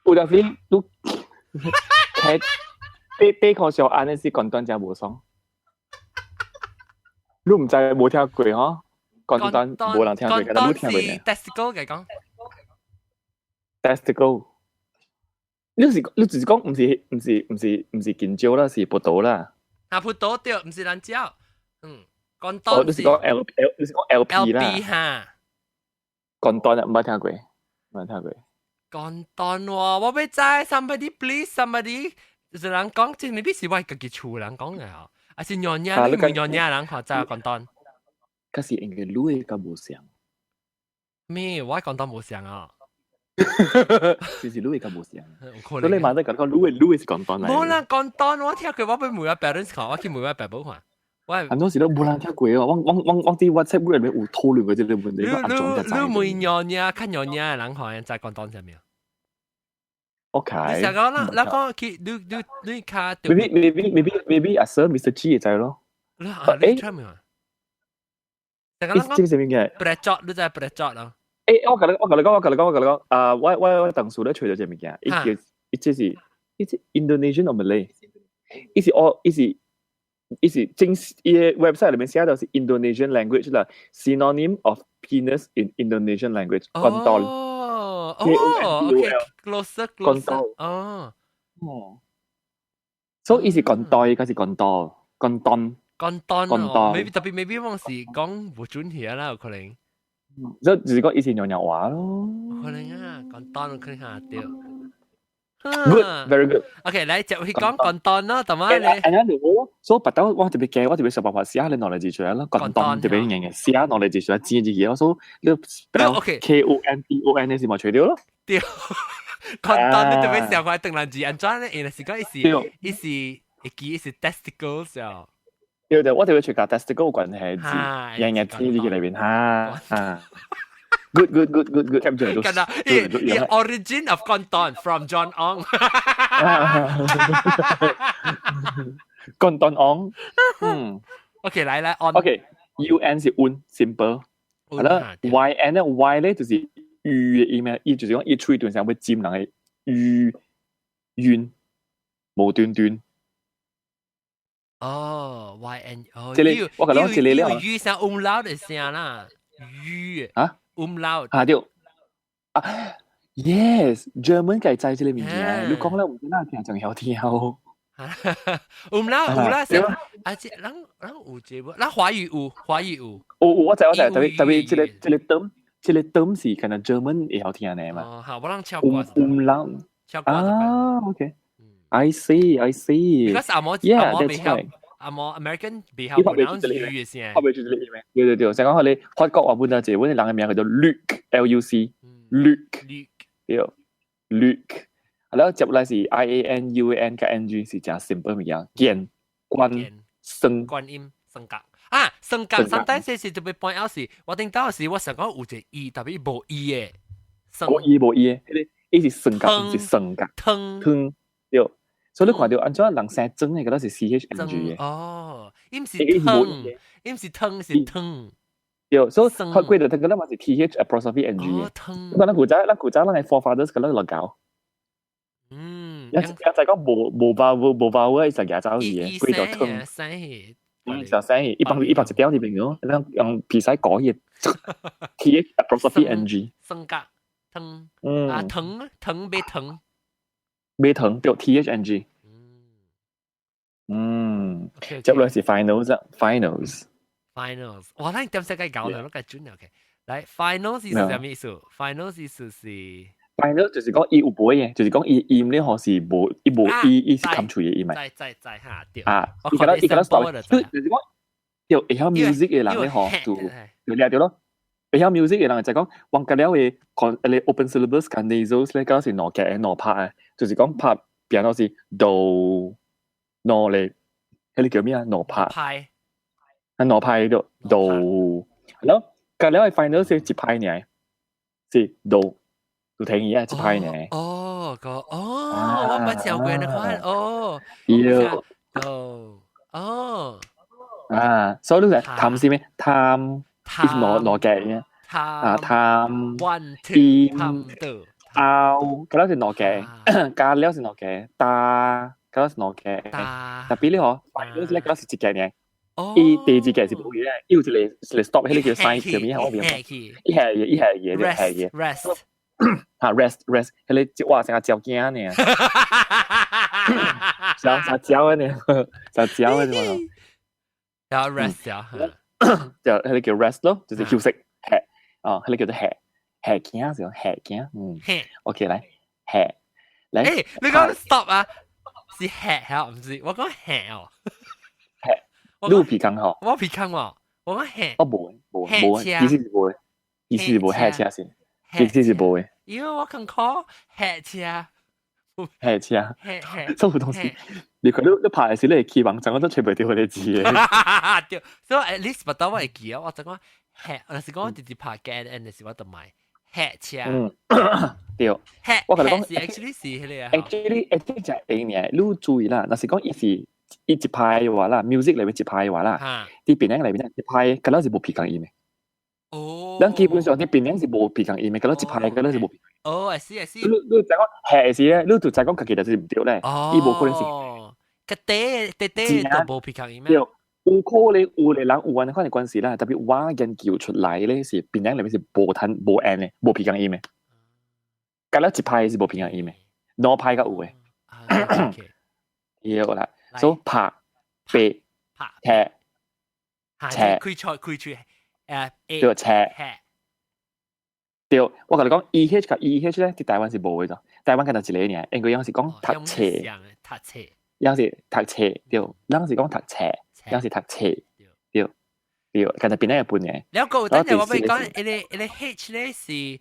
有陣時你聽對對抗上按的是廣東就無爽。你毋知無聽過吼？廣東無人聽過，但你聽過呢？Testicle 嘅講。 Testicle，你是你就是講毋是毋是毋是毋是香蕉啦，是葡萄啦。啊，葡萄對，毋是香蕉。廣東。哦，你是講 L L，你是講 L P 啦。 L P 哈。廣東啊，毋捌聽過，毋捌聽過。廣東喎，我欲知，somebody please somebody，就是人講，這未必是我家己厝人講嘅吼。還是娘惹，你問娘惹人看知 kontong？可是應該你會較無像。咩？我 kontong 無像啊。就是你會較無像。所以你嘛得講講你會是 kontong 嚟。無啦，kontong 我聽過，我欲問我 parents 看，我去問我爸母看。我很多時都無人聽過哦，我佇 WhatsApp 裏面有討論過這個問題。你你問娘惹，較娘惹的人看，知 kontong 啥物？ OK。你成講啦，咱講去你你你較 Maybe maybe 阿 Sir Mr. G 會知咯。啊，你聽沒有？成講這個啥物嘅？ Brecot，你知 brecot 咯？欸，我共你講，我共你講，我共你講，啊，我同事咧揣著這個物件，伊叫伊這是伊是 Indonesian or Malay？伊是哦，伊是正伊個 website 裏面寫到是 Indonesian language 啦，synonym of penis in Indonesian language，kontol。哦哦，OK，closer closer，哦哦，所以伊是 kontoi，還是 kontol，kontong？ kontong 哦，maybe 特別 maybe 往是講無準起啦，有可能。所以就是講伊是娘惹話咯。可能啊，kontong 可能下對。 Good, very good. OK，來就去講 kontong 咯，同埋你。係啊，我所以白頭我特別驚，我特別想辦法寫你兩個字出來咯。kontong 特別硬硬寫兩個字出來，剪字嘢，所以你 spell K O N T O N 你是咪除掉咯？對，kontong 你特別想看鄧蘭字，安怎咧？因為是講伊是伊是會記伊是 testicles 啊。對對，我特別除甲 testicle 有關係字，硬硬剪字裏邊哈啊。Good, good, good, good, good. Capture 咁啊，the origin of kontong from John Ong。 Kontong Ong。嗯。 OK，來來 on。 OK，U N 是 un simple。係啦，Y N 咧 Y 咧就是 U 嘅意咩？伊就是講伊喙段上會尖人嘅 U 圓無端端。哦，Y N 哦，這個我講這個咧， U 聲 umlaut 嘅聲啦，U 啊，umlaut 啊對啊，Yes，German 計知這個物件，你講咧唔知哪聽就曉聽。 umlaut 有啦，啊，這咱咱有這無？咱華語有，華語有。有有，我知我知，特別特別這個 term，這個 term 是可能 German 會曉聽的嘛。哦，好，我讓超過。 umlaut 超過啊，OK。I see, I see. Because 阿摩阿摩比較阿摩 American 比較 pronounce U 嘅聲。我袂記得你咩？對對對，成講佢法國話本來一個阮人嘅名叫做 Luc，L U C，Luc，對，Luc。然後接落來是 I A N U A N 加 N G 是誠 simple 物件，見觀生觀音生格啊，生格。sometimes 是特別 point out 是，我頂到時我想講有一個 E，特別無 E 嘅。無 E 無 E 嘅，彼個伊是生格，毋是生格。湯湯對。所以你看到按怎人生裝的，嗰個是 C H N G 嘅。哦，伊毋是湯，伊毋是湯，是湯。對，所以佢過到佢嗰嘛是 T H apostrophe N G 嘅。湯。咱古早，咱古早咱嘅 forefathers 嗰個落教。一一就講無無包無包嘅，就舉走去嘅，過到湯。生嗯，就生一幫一幫一點入邊咯，咱用比賽講嘢 T H apostrophe N G。生格湯。嗯。啊，湯湯欲湯。欲湯對 T H N G。嗯，接落來是 finals 啊，finals。 finals，哇！咱點識計搞到，攏計準 OK。來，finals 是啥物意思？finals 意思是 final 就是講伊有背嘅，就是講伊音咧，嗬是無伊無伊伊是冚喙嘅音咪。在在在下對。啊，伊個伊個 stop，就是講，對會曉 music 嘅人咧，嗬，就就掠著咯。會曉 music 嘅人就講，往隔了嘅con 個 open syllables 佮 nasals 咧，敢是兩格兩拍嘅，就是講拍 piano 是 do。兩咧，彼個叫咩啊？兩拍。拍。啊，兩拍就 do，然後隔了 final 是一拍爾，是 do，就停伊啊，一拍爾。哦，個哦，我捌聽過你看，哦。對。 do，哦。啊，所以你就貪是咩？貪，是兩兩格嘅。啊，貪。 One two，貪 do。拗，嗰個是兩格，加了是兩格，打。嗰個是兩格，特別你嗬，final 咧嗰個是一格爾。伊第二格是無嘅，伊有一個 stop，彼個叫 sign 叫咩？我唔記。伊係嘢，伊係嘢，就係嘢。 rest。嚇 rest rest，彼個哇成個鳥驚呢。像啥鳥呢？啥鳥呢？叫 rest 啊。就彼個叫 rest 咯，就是休息，歇哦，彼個叫做歇歇驚是講歇驚，嗯。OK 來歇來。誒，你講 stop 啊？是歇係唔是？我講歇哦。歇。你有鼻孔吼？我鼻孔喎，我講嚇。我無無無，其實是無，其實是無嚇車先，其實是無嘅。因為我看看嚇車。嚇車。嚇嚇。這種東西，你看你拍的時，你會起網站，我都揣袂著彼个字嘅。對，所以 at least 不到我會記啊，我就講嚇，若是講我直直拍 G N 的時，我就買嚇車。嗯，對。嚇，我共你講，actually 是彼个啊。 Actually 就係呢，你注意啦，若是講伊是伊一拍的話啦，music 裏面一拍的話啦，佇檳城裏面一拍，敢若是無鼻孔音的。哦。咱基本上佇檳城是無鼻孔音的，敢若一拍，敢若是無鼻。哦，I see I see。你知講嚇時咧，你就知講家己就是毋對咧。伊無可能是。個底底底都無鼻孔音咩？對，有可能有的人有按呢款的關係啦，特別我研究出來咧是檳城裏面是無吞無按的，無鼻孔音的。敢若一拍是無鼻孔音的，兩拍較有的。對啦，所以拍、白、斜、斜，開菜開嘴，對斜。對，我共你講，E H 佮 E H 咧，佇台灣是無的，台灣敢若一个爾，因為樣是講讀冊，讀冊，樣是讀冊，對，咱是講讀冊，樣是讀冊，對，對，敢若檳城的本嘅。了個，等陣我欲講，彼个 H 咧是一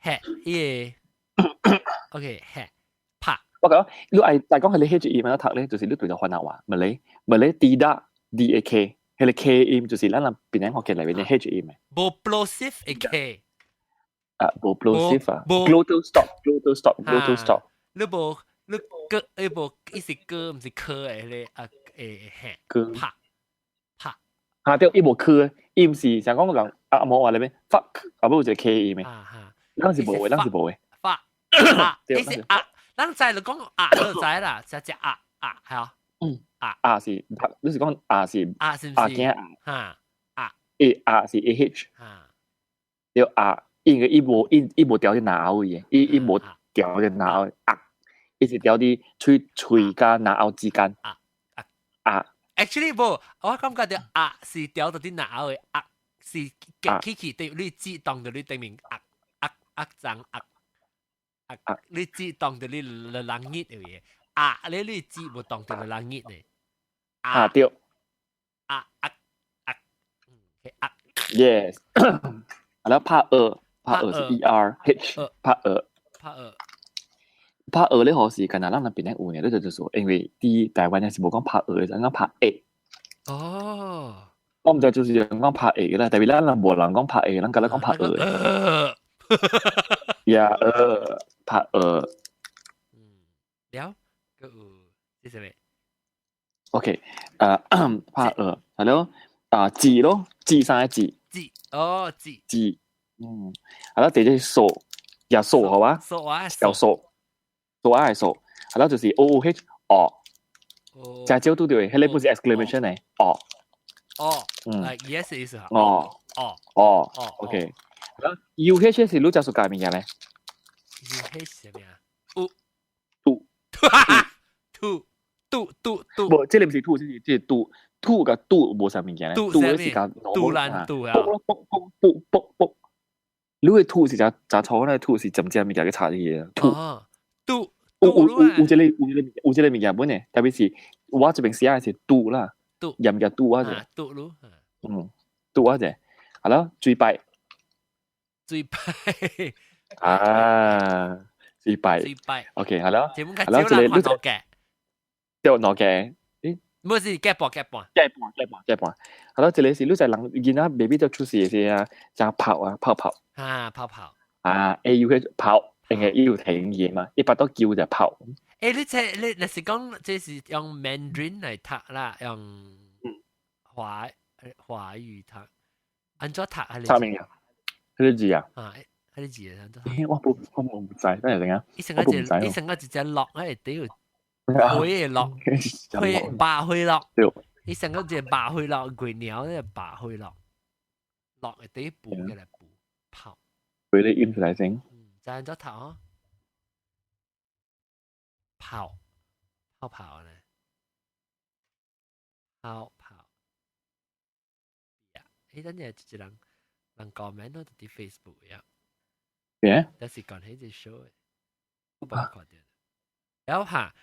H 伊个，OK H 拍。我講，你愛大講彼个 H 音按怎讀咧，就是你對著番仔話，Malay Malay tidak D A K。彼个 K 音就是咱人檳城福建內面的 H 音的。無 plosive 的 K。啊，無 plosive 啊，glottal stop，glottal stop，glottal stop。你無你歌，你無伊是歌，毋是科的彼个啊誒嘿。歌。拍拍。啊對，伊無科，伊毋是像講人啊無話裏面 fuck，後尾有一個 K 音的。咱是無的，咱是無的。發啊，伊是啊，咱知就講啊，你知啦，只只啊啊係啊。嗯。啊啊是，你是講啊是啊是啊驚啊哈啊 A 啊是 A H 哈，對啊，因為伊無伊伊無調佇嚨喉位的，伊伊無調佇嚨喉啊，伊是調佇喙喙佮嚨喉之間啊啊啊。 Actually 無，我感覺著啊是調到佇嚨喉的啊，是夾起去對，你舌擋著你頂面啊啊啊髒啊啊，你舌擋著你人熱的位啊，你你舌無擋著人熱的。啊對。啊啊啊，啊。 Yes。啊，了拍貳，拍貳是 E R H，拍貳。拍貳。拍貳咧，何時？敢若咱那邊有呢？你就說，因為佇台灣是無講拍貳，咱講拍會。哦。我毋知就是講拍會啦，特別咱人無人講拍會，咱敢若講拍貳。呀，拍貳。嗯，了，閣有這啥物？ OK，拍貳，係咯，啊字咯，字三個字。字，哦字。字，嗯，係咯，第一數，也數好啊，數啊，有數，數啊係數，係咯，就是 O O H 哦，誠少拄著的，彼个不是 exclamation 呢，哦，哦，嗯，yes 意思哦，哦，哦，OK，U H 是你誠 suka 物件咧？U H 啥物啊？有，吐，吐，吐吐吐，無，這个毋是吐，這是這是吐，吐佮拄無啥物件咧，拄是較拄爛拄啊，卜卜卜卜卜卜，你的吐是誠誠粗，那吐是針尖物件去插入去的，吐，拄，有有有有這个有這个有這个物件本的，特別是我這邊寫的是拄啦，鹽嘅拄啊者，拄咯，嗯，拄啊者，好了，水拜，水拜，啊，水拜，水拜，OK，好了，好了，這個你就掉兩個，誒，毋是夾半夾半，夾半夾半夾半，好了，這個是你在人囡仔 baby 就出世的時啊，誠泡啊泡泡，啊泡泡，啊 A U H 泡，因為伊有停嘢嘛，伊巴肚叫就泡。欸，你這你若是講這是用 Mandarin 來讀啦，用華語讀，按怎讀啊？啥物啊？彼个字啊？啊，彼个字啊？欸，我毋知，等下等下，伊成個一，伊成個一隻落喺底灰的落，灰白灰落，伊成個一隻白灰落，鬼鳥那個白灰落，落會底補起來補泡。佢你音出來先。嗯，知按怎讀哦？泡泡泡呢？泡泡。呀，欸，等陣一人人 comment 都佇 Facebook 呀。咩？但是講彼隻 show 的，我無看著。然後哈，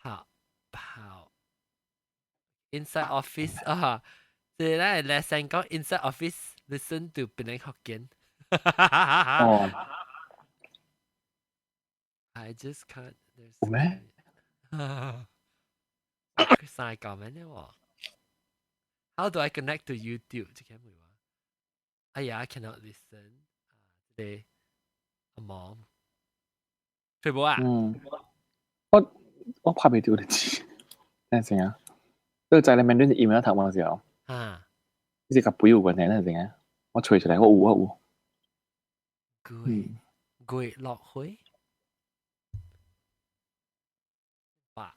泡泡。Inside office 啊，這咧lesson 講 inside office listen to 檳城福建。哦。 I just can't. 有咩？佢晒講咩呢？喎？How do I connect to YouTube？這個問話。哎呀，I cannot listen。這個阿毛，對無啊？嗯，我拍袂著你知，等陣啊，這個在你面對 email 讀嘅時候，呢是佮背有關係，等陣啊，我揣出來，我有我有。月月落花。吧。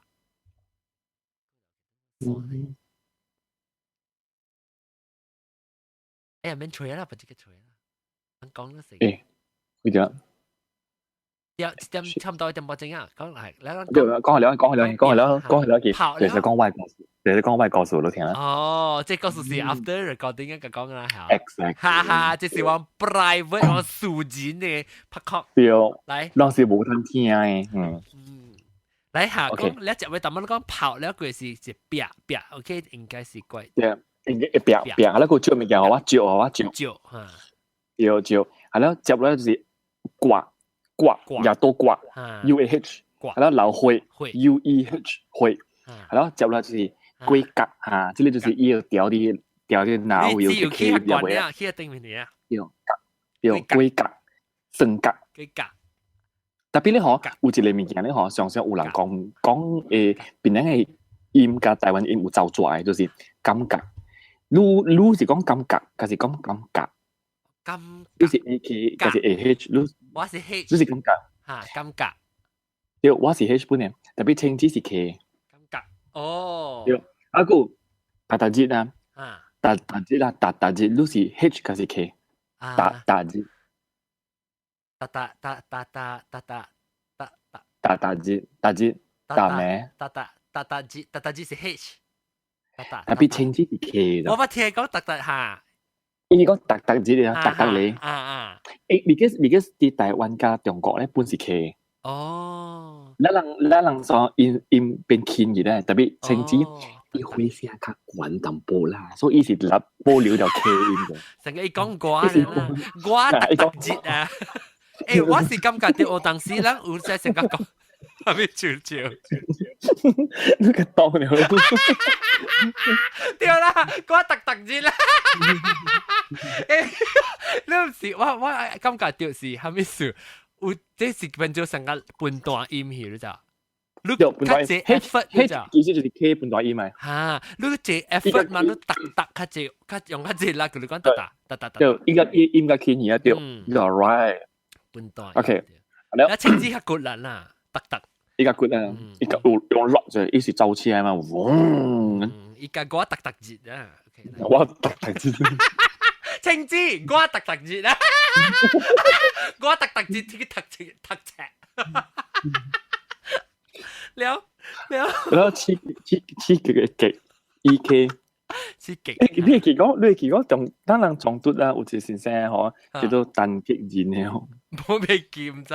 哎呀，免揣啦，不這個揣啦，咱講咗成。誒，幾點？一點差唔多1點半鐘啊，講嚟，你講。對，講了，講了，講了，講了，就是講外故事，就是講外故事都聽啦。哦，這故事是 after recording 一個講啦，嚇。 Exactly。哈哈，這是我 private 我私人的拍殼。對。來。當時無通聽的，嗯。嗯。來下講，你一位淡薄講跑了過是一壁壁，OK，應該是怪。對，應該一壁壁，啊，那個照物件，我照我照。照哈。對照，係啦，接落來就是掛。掛也多掛，U A H，係啦，流血，U E H 血，係咯，接落來就是鬼角嚇，這個就是伊個調啲調啲腦有個 K 入去啊，去頂面啊，對，對，鬼角、算角，鬼角。特別咧嗬，有一個物件咧嗬，常常有人講講檳城的音佮台灣音有走出來，就是感覺。你是講感覺，還是講感覺？感，你是 A K，還是 A H？你我是 H，你是感覺。嚇，感覺。對，我是 H 本人，特別清子是 K。感覺，哦。對，啊個達達節啊，達達節啊，達達節，你是 H 還是 K？達達節。達達達達達達達達達達節，達節，達咩？達達達達節，達達節是 H。特別清子是 K。我捌聽講達達嚇。伊講達達節啊，達達你。啊啊。誒，because 佇台灣佮中國咧，本是 K。哦。咱人說音音變輕去咧，特別清子伊血聲較懸淡薄啦，所以伊是立保留條 K 音嘅。成個伊講歌啦，我達達節啊。誒，我是感覺到我當時咱有在成個講，係咪笑笑？你個當了。對啦，我達達節啦。誒，你唔是我感覺到是蝦米事？有這是變做成個半段音去，你知？你較濟 effort，你知？其實就是 K 半段音咪。嚇，你濟 effort 嘛，你達達較濟，較用較濟力，佢講達達達達達。對，應該音應該輕啲啊，對，You are right。半段。 OK，啊，清子較骨力啦，達達。伊較骨力，伊較有用力就伊是走車嘛，嗡。伊較我達達節啊。我達達節。清子，我達達節啊！我達達節去讀冊讀冊。了了。然後刺刺刺激嘅極 E K。刺激。你會記講，你會記講，中咱人中毒啊，有一個先生吼，叫做陳激人的吼。我未記毋知。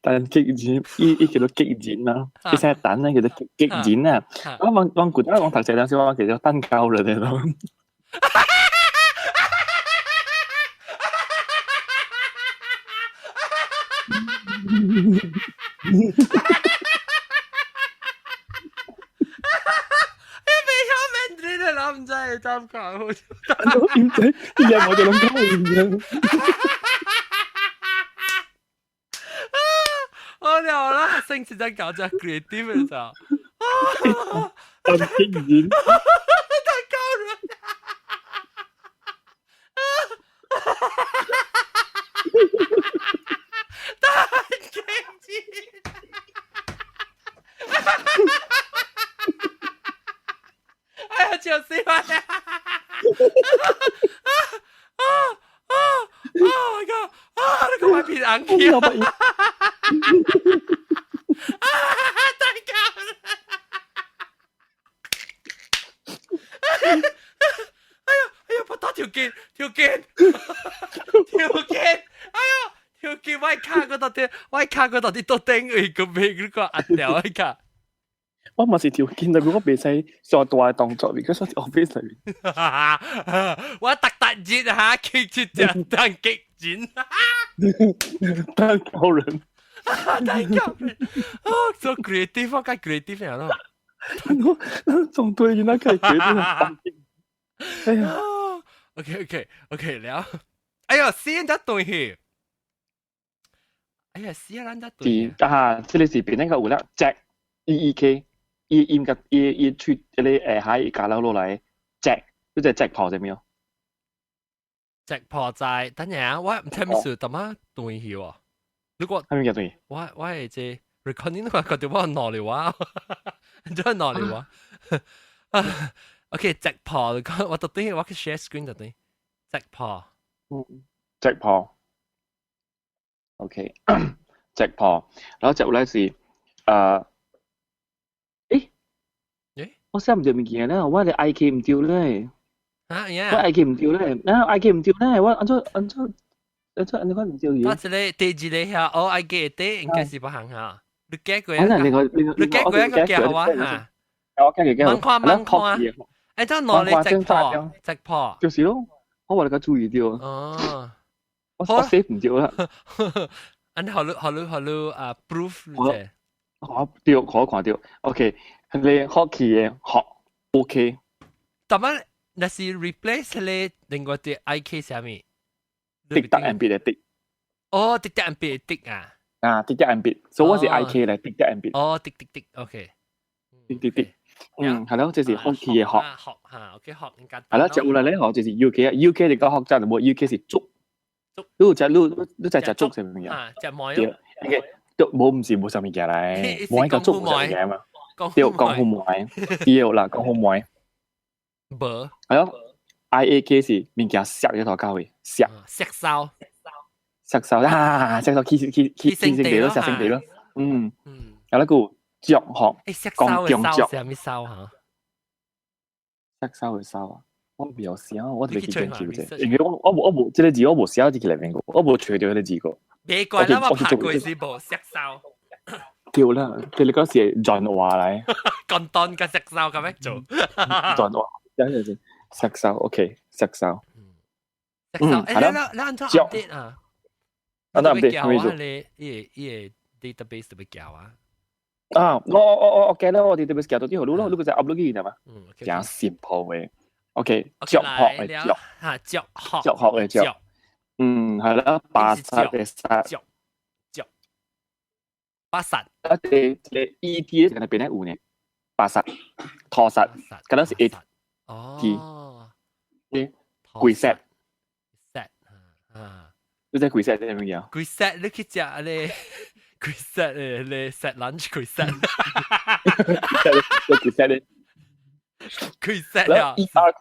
陳激人，伊叫做激人啊，伊姓陳啊，叫做激人啊。我舊陣我讀冊當時，我叫做蛋糕了的咯。你未曉面對的，我毋知會怎講。我唔知，你兩個就攏講唔我了啦，星期在搞這 creative 的咋？陳激人，太高了。大激人！哎呀，笑死我啦！啊啊啊！Oh my god！啊，你個壞皮硬氣啊！啊！太高了！哎呀哎呀，我打條肩條肩條肩，哎呀條肩，我卡嗰度啲，我卡嗰度啲都頂位個尾嗰個壓掉一卡。我嘛是條件，但我袂使做大嘅動作，because 我喺 office 裏面。我特特熱嚇，極絕就當極剪。蛋糕人，蛋糕人，哦，做 creative 我較 creative 咯。我總對原來佢係決定。哎呀，OK 了。哎呦，死人得對去。哎呀，死人得對。是啊，這個是變那個有啦，隻 E E K，伊音個伊伊出一個海加落落來，隻，呢隻隻炮係咩？隻破仔，等陣我唔聽咩事，點啊斷去喎？如果係咩叫斷？我係這 recording 我覺得我攞嚟話，真係攞嚟話。OK，隻破，我特登我去 share screen 特登，隻破。嗯，隻破。OK，隻破，然後接落來是誒，誒，我寫唔到物件咧，我嘅 I K 唔對咧。啊，我 I K 唔對咧，啊 I K 唔對咧，我按怎按怎按怎按怎唔對去？我這個第二個下 O I K 的應該是不行哈，你改過啊？你改過一個叫我哈？我改過改。問看問看，哎，這攞嚟直破直破，就是咯，我話你個注意到。哦，我 save 唔到啦。按好了好了好了啊，proof 啫。我對，可看到。OK，你 hockey 嘅學 OK。但係那是 replace 咧另外啲 I K 啥物？滴得 M B 嘅滴。哦，滴得 M B 滴啊。啊，滴得 M B，所以我是 I K 嚟，滴得 M B。哦，滴滴滴，OK。滴滴滴，嗯，係咯，這是 hockey 嘅學。學嚇，OK 學應該。係咯，接落嚟咧學就是 U K 啊，U K 你講學習就冇 U K 是粥。你食你你食食粥係咪啊？食糜。對，對，冇唔是冇啥物件嚟，冇一個粥冇啥物件嘛。對，功夫糜，對啦，功夫糜。無。係咯，I A K 是物件錫喺頭教嘅，錫。錫燒。錫燒啊！錫燒起起起起成地咯，錫成地咯。嗯。嗯。有那個腳學，講腳腳係咩燒嚇？錫燒嘅燒啊！我唔曉寫，我特別去研究者，因為我無這個字我無寫入去內面過，我無揣到這個字過。別怪啦，我拍過是無錫燒。對啦，佢哋嗰時轉話嚟。簡單嘅錫燒咁樣做。轉話，等陣先，錫燒，OK，錫燒。錫燒，誒，你你按怎 update 啊？按怎 update？咩意思？你伊個伊個 database 特別叫啊？啊，我記得我 database 叫到啲好咯，你個就 upload 去嘛？嗯，真 simple 嘅。OK，腳學嘅腳，嚇腳學，腳學嘅腳，嗯，係啦，八殺嘅殺，腳腳八殺。啊，你你 E T 咧，邊咧有呢？八殺、拖殺，嗰陣是 A T，你鬼 set set 啊，你知鬼 set 係咩嘢？鬼 set 你去食咧，鬼 set 咧，你 set lunch 鬼 set，你鬼 set 咧。佢 set 啊，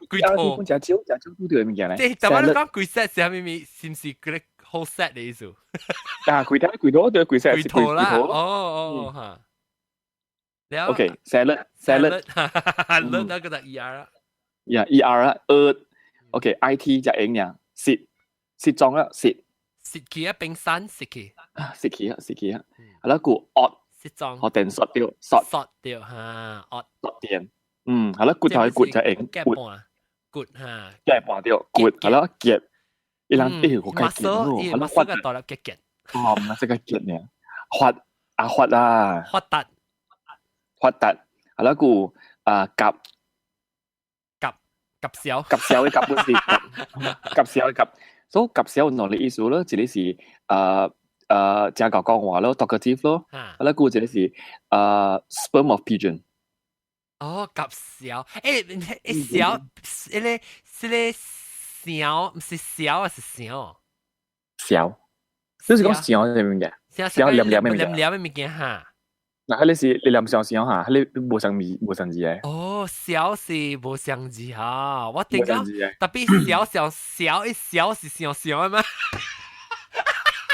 鬼頭，食少食少拄著嘅物件咧。即係怎麼你講鬼 set 是啥物物？是唔是佢個好 set 的意思？啊，鬼頭鬼頭對鬼 set 鬼頭啦，哦哦嚇。 OK，salad salad， salad 那個就 E R 啦。呀，E R 啦，呃，OK，I T 就影呀，蝕蝕裝啦，蝕。蝕起啊，冰山蝕起。蝕起啊，蝕起啊，係啦，個惡蝕裝。學電索掉，索索掉嚇，惡索電。嗯，係啦，骨頭係骨就影骨，骨嚇，夾半掉骨係啦，夾，一人一條個結咯，係啦，發個大粒結結，哦，唔係這個結呢，發啊發啊，發達，發達，係啦，個啊夾夾夾小，夾小嘅夾本是夾小嘅夾，所以夾小有兩個意思咯，一個是誠夠講話咯，talkative 咯，係啦，個一個是sperm of pigeon。哦，夾小，誒誒小，迄個迄個小，毋是小還是小？小，你是講小係咩物件？小黏黏嘅物件。黏黏嘅物件哈。嗱，彼個是你黏上小哈，彼個無相字無相字嘅。哦，小是無相字哈，我頂講特別小小小一小是小小嘅嘛。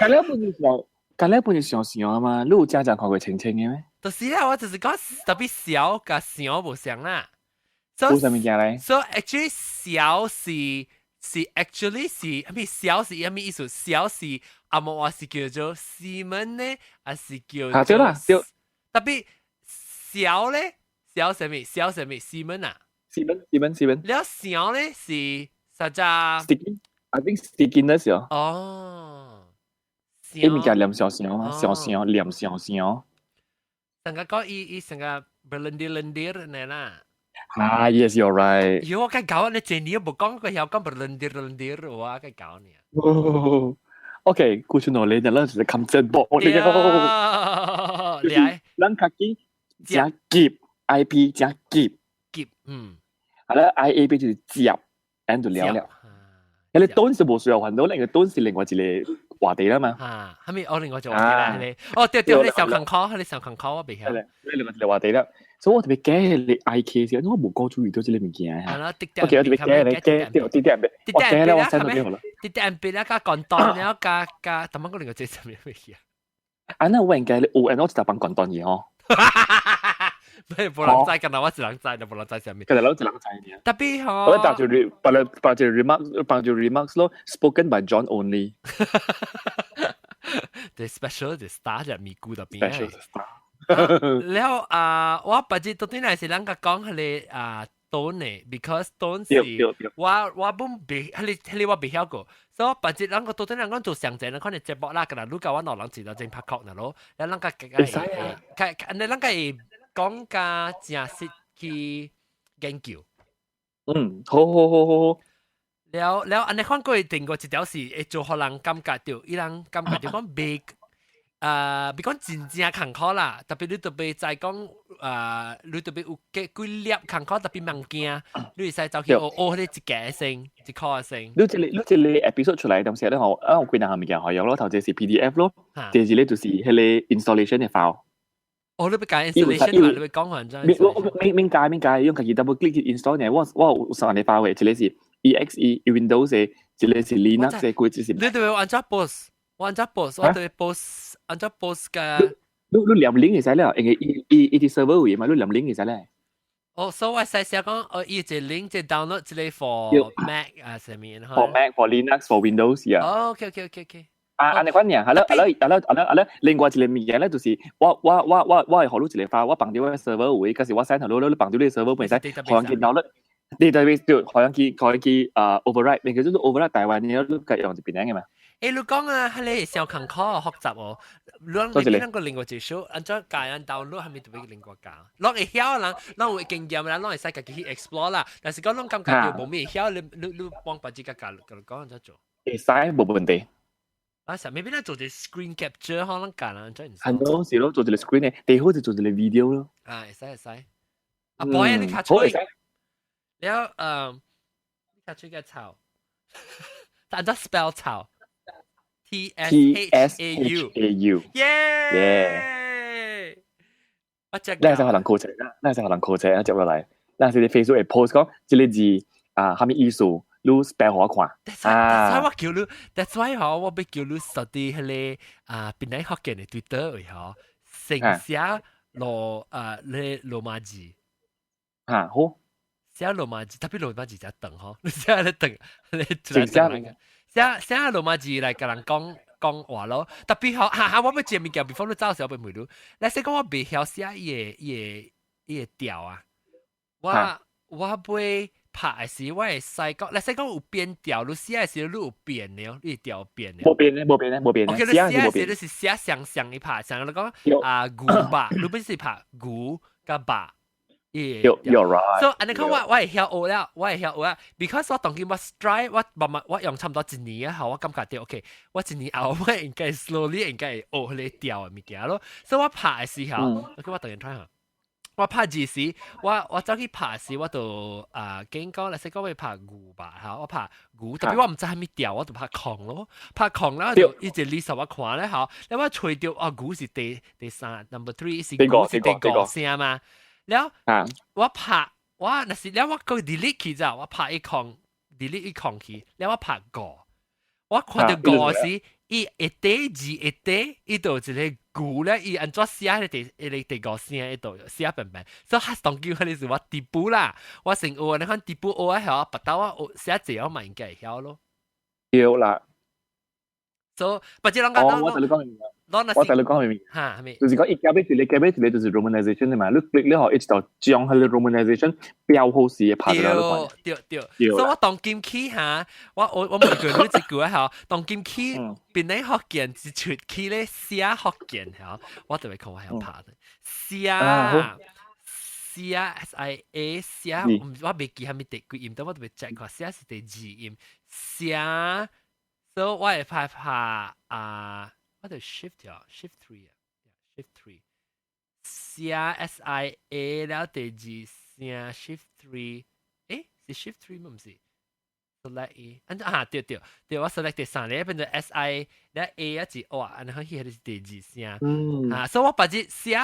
隔了本是小，隔了本是小小啊嘛，你有真正看過清清嘅咩？就是啦，我就是講特別小佮小無相啦。無啥物件咧？ So actually 小是 actually 是，啥物小是啥物意思？小是阿莫話是叫做 semen 呢，還是叫做？對啦，對。特別痟咧，痟啥物？痟啥物？semen 啊？ Semen semen semen。了潲咧是啥只？ Sticky，I think stickiness 哦。哦。伊物件黏潲潲嘛，潲潲黏潲潲。成個講伊伊成個 berlendir-lendir 呢啦。啊，yes, you're right。喲，我該搞你這年無講個曉講 berlendir-lendir，我該搞你。 OK，過去落嚟就咱就是冚正博呢個。你來，咱較緊誠急，IP 誠急。急，嗯。係啦，IAP 就是接，按就了了。你頓是無需要煩惱，那個頓是另外一個話題啦嘛。啊，係咪我另外一個話題啦？係哦，對對，你小康考，你小康考我袂曉。你另外一個話題啦。所以我特別驚你 IK 時，我無講注意到這個物件。係啦，滴 OK，我特別驚你驚，對，滴點我驚咧，我 send 到俾我啦。滴點別啦，加廣東了，加加，點解我另外這什麼物件？啊，那我應該你有，我一直幫廣東嘢吼。咩？無人知，今日我一人知，就無人知啥物。今日我一人知呢。特別吼，我打住 re，把了把住 remarks，把住 remarks 咯，spoken by John only。對 special 就 star 就咪咕特別。 Special star。了啊，我別日到底嚟是咱個講彼個啊 tone 呢，because tone 是我我本未，彼個彼個我未曉過，所以我別日咱個到底人講做上濟，咱可能節目啦，今日愈教我兩人一個真拍確嗱咯，了咱個會使啊，較，你咱個會講較正式去研究。嗯，好好好好好。了了，按呢看過定過一條是會做予人感覺著，伊人感覺著講袂。啊，比講真正艱苦啦，特別你特別在講啊，你特別有幾幾粒艱苦，特別物件，你會使走去學學彼一個先，一箍先。你這個 episode 出來當時咧，我啊我幾兩項物件可用咯，頭一是 PDF 咯，第二咧就是彼個 installation 的 file。哦，你欲改 installation 嘛？你欲講反正。免免改免改，用家己 double click 去 install 呢。我我有三個 file 的，一個是 EXE Windows 的，一個是 Linux 的，規隻是。你特別按怎 post？我按怎 post？我特別 post 按怎 post 個？你你連 link 會使了，因為伊伊伊佇 server 位嘛，你連 link 會使咧。哦，所以我使寫講，哦，伊一個 link 就 download 一個 for Mac 啊，啥物？For Mac、for Linux、for Windows 呀。哦，OK。啊，按呢款爾，係咯，係咯，係咯，係咯，係咯。另外一個物件咧，就是我我我我我會予你一個 file，我放佇我 server 位，可是我 send 予你，你放佇你 server 袂使，予人見到你 database 對，予人去，予人去啊 overwrite，你叫做 overwrite 台灣，你你該用一邊嘅嘛？欸，你講啊，彼個小坎坷複雜哦。你你兩個另外一首，按怎教人 download 係咪特別另外教？攏會曉人，攏有經驗人，攏會使家己去 explore 啦。但是講攏感覺就無咩會曉，你你你幫別個教，教講按怎做？會使無問題。啊，啥？maybe 咱做一個 screen capture 可能教人怎？係咯，是咯，做一個 screen 嘅，第好就做一個 video 咯。啊，會使會使。啊，boy，你較吹。了，嗯，你較吹個草，按怎 spell 草？T S H A U A U。耶！我只咱是予人考冊啦，咱是予人考冊啊，接落來，咱是佇 Facebook 會 post 講這個字啊，啥物意思？你 spell 予我看。 That's why 我叫你，That's why 嗬，我欲叫你 study 彼個啊，檳榔福建的 Twitter 位嗬，先寫羅啊，咧羅馬字。嚇好。寫羅馬字，特別羅馬字誠長嗬，你寫咧長，你寫寫寫羅馬字來共人講講話咯，特別吼，哈哈，我欲接物件，before 你走時我欲問你，來說講我袂曉寫伊个伊个伊个調啊，我我欲拍的時，我會使講，來說講有變調，你寫的時你有變的哦，你調變的。無變的，無變的，無變的。 OK，你寫的時你是寫雙雙一拍，像你講啊牛肉，你本是拍牛佮肉。 You're right. So 按呢看我我會曉學了，我會曉學啊。Because 我當今我 try 我慢慢我用差不多一年啊，後我感覺著 OK，我一年後我應該 slowly 應該會學彼個調的物件咯。所以我拍的時候，OK，我當然 try 下。我拍字時，我我走去拍時，我就啊，見講，來說講欲拍牛吧，嚇，我拍牛，特別我毋知啥物調，我就拍空咯，拍空啦，就一直 list 我看咧，嚇，了我揣著啊，牛是第第三，number three 是牛是第五聲嘛。了，我拍我若是了我閣 delete 去咋，我拍一空 delete 一空去，了我拍五，我看著五時，伊一塊字一塊，伊就有一個牛咧，伊按怎寫彼第彼個第五聲彼度寫平平，所以當叫彼個是我底部啦，我先學你看底部學啊曉，別兜我學寫字我嘛應該會曉咯。對啦。所以，別只人講，我同你講。我同你講係咪？嚇係咪？就是講伊加尾一個加尾一個就是 romanization 嘛，你 click 了後，一就將彼個 romanization 標好時嘅拍出來。對對對，所以我當今起嚇，我問過你一句啊，當今起檳城福建一出去咧寫福建嚇，我特別看我曉拍的寫。寫 S I A 寫，我袂記啥物第幾音，但我特別 check 看寫是第二音寫，所以我會拍拍啊，我就 shift 啊，shift three 啊，shift three 寫 S I A 了第二聲 shift three，誒是 shift three 嗎？毋是，select 伊，啊對對對，我 select 第三個變做 S I 了 A 一字哇，按呢彼個是第二聲，啊，所以我別日寫，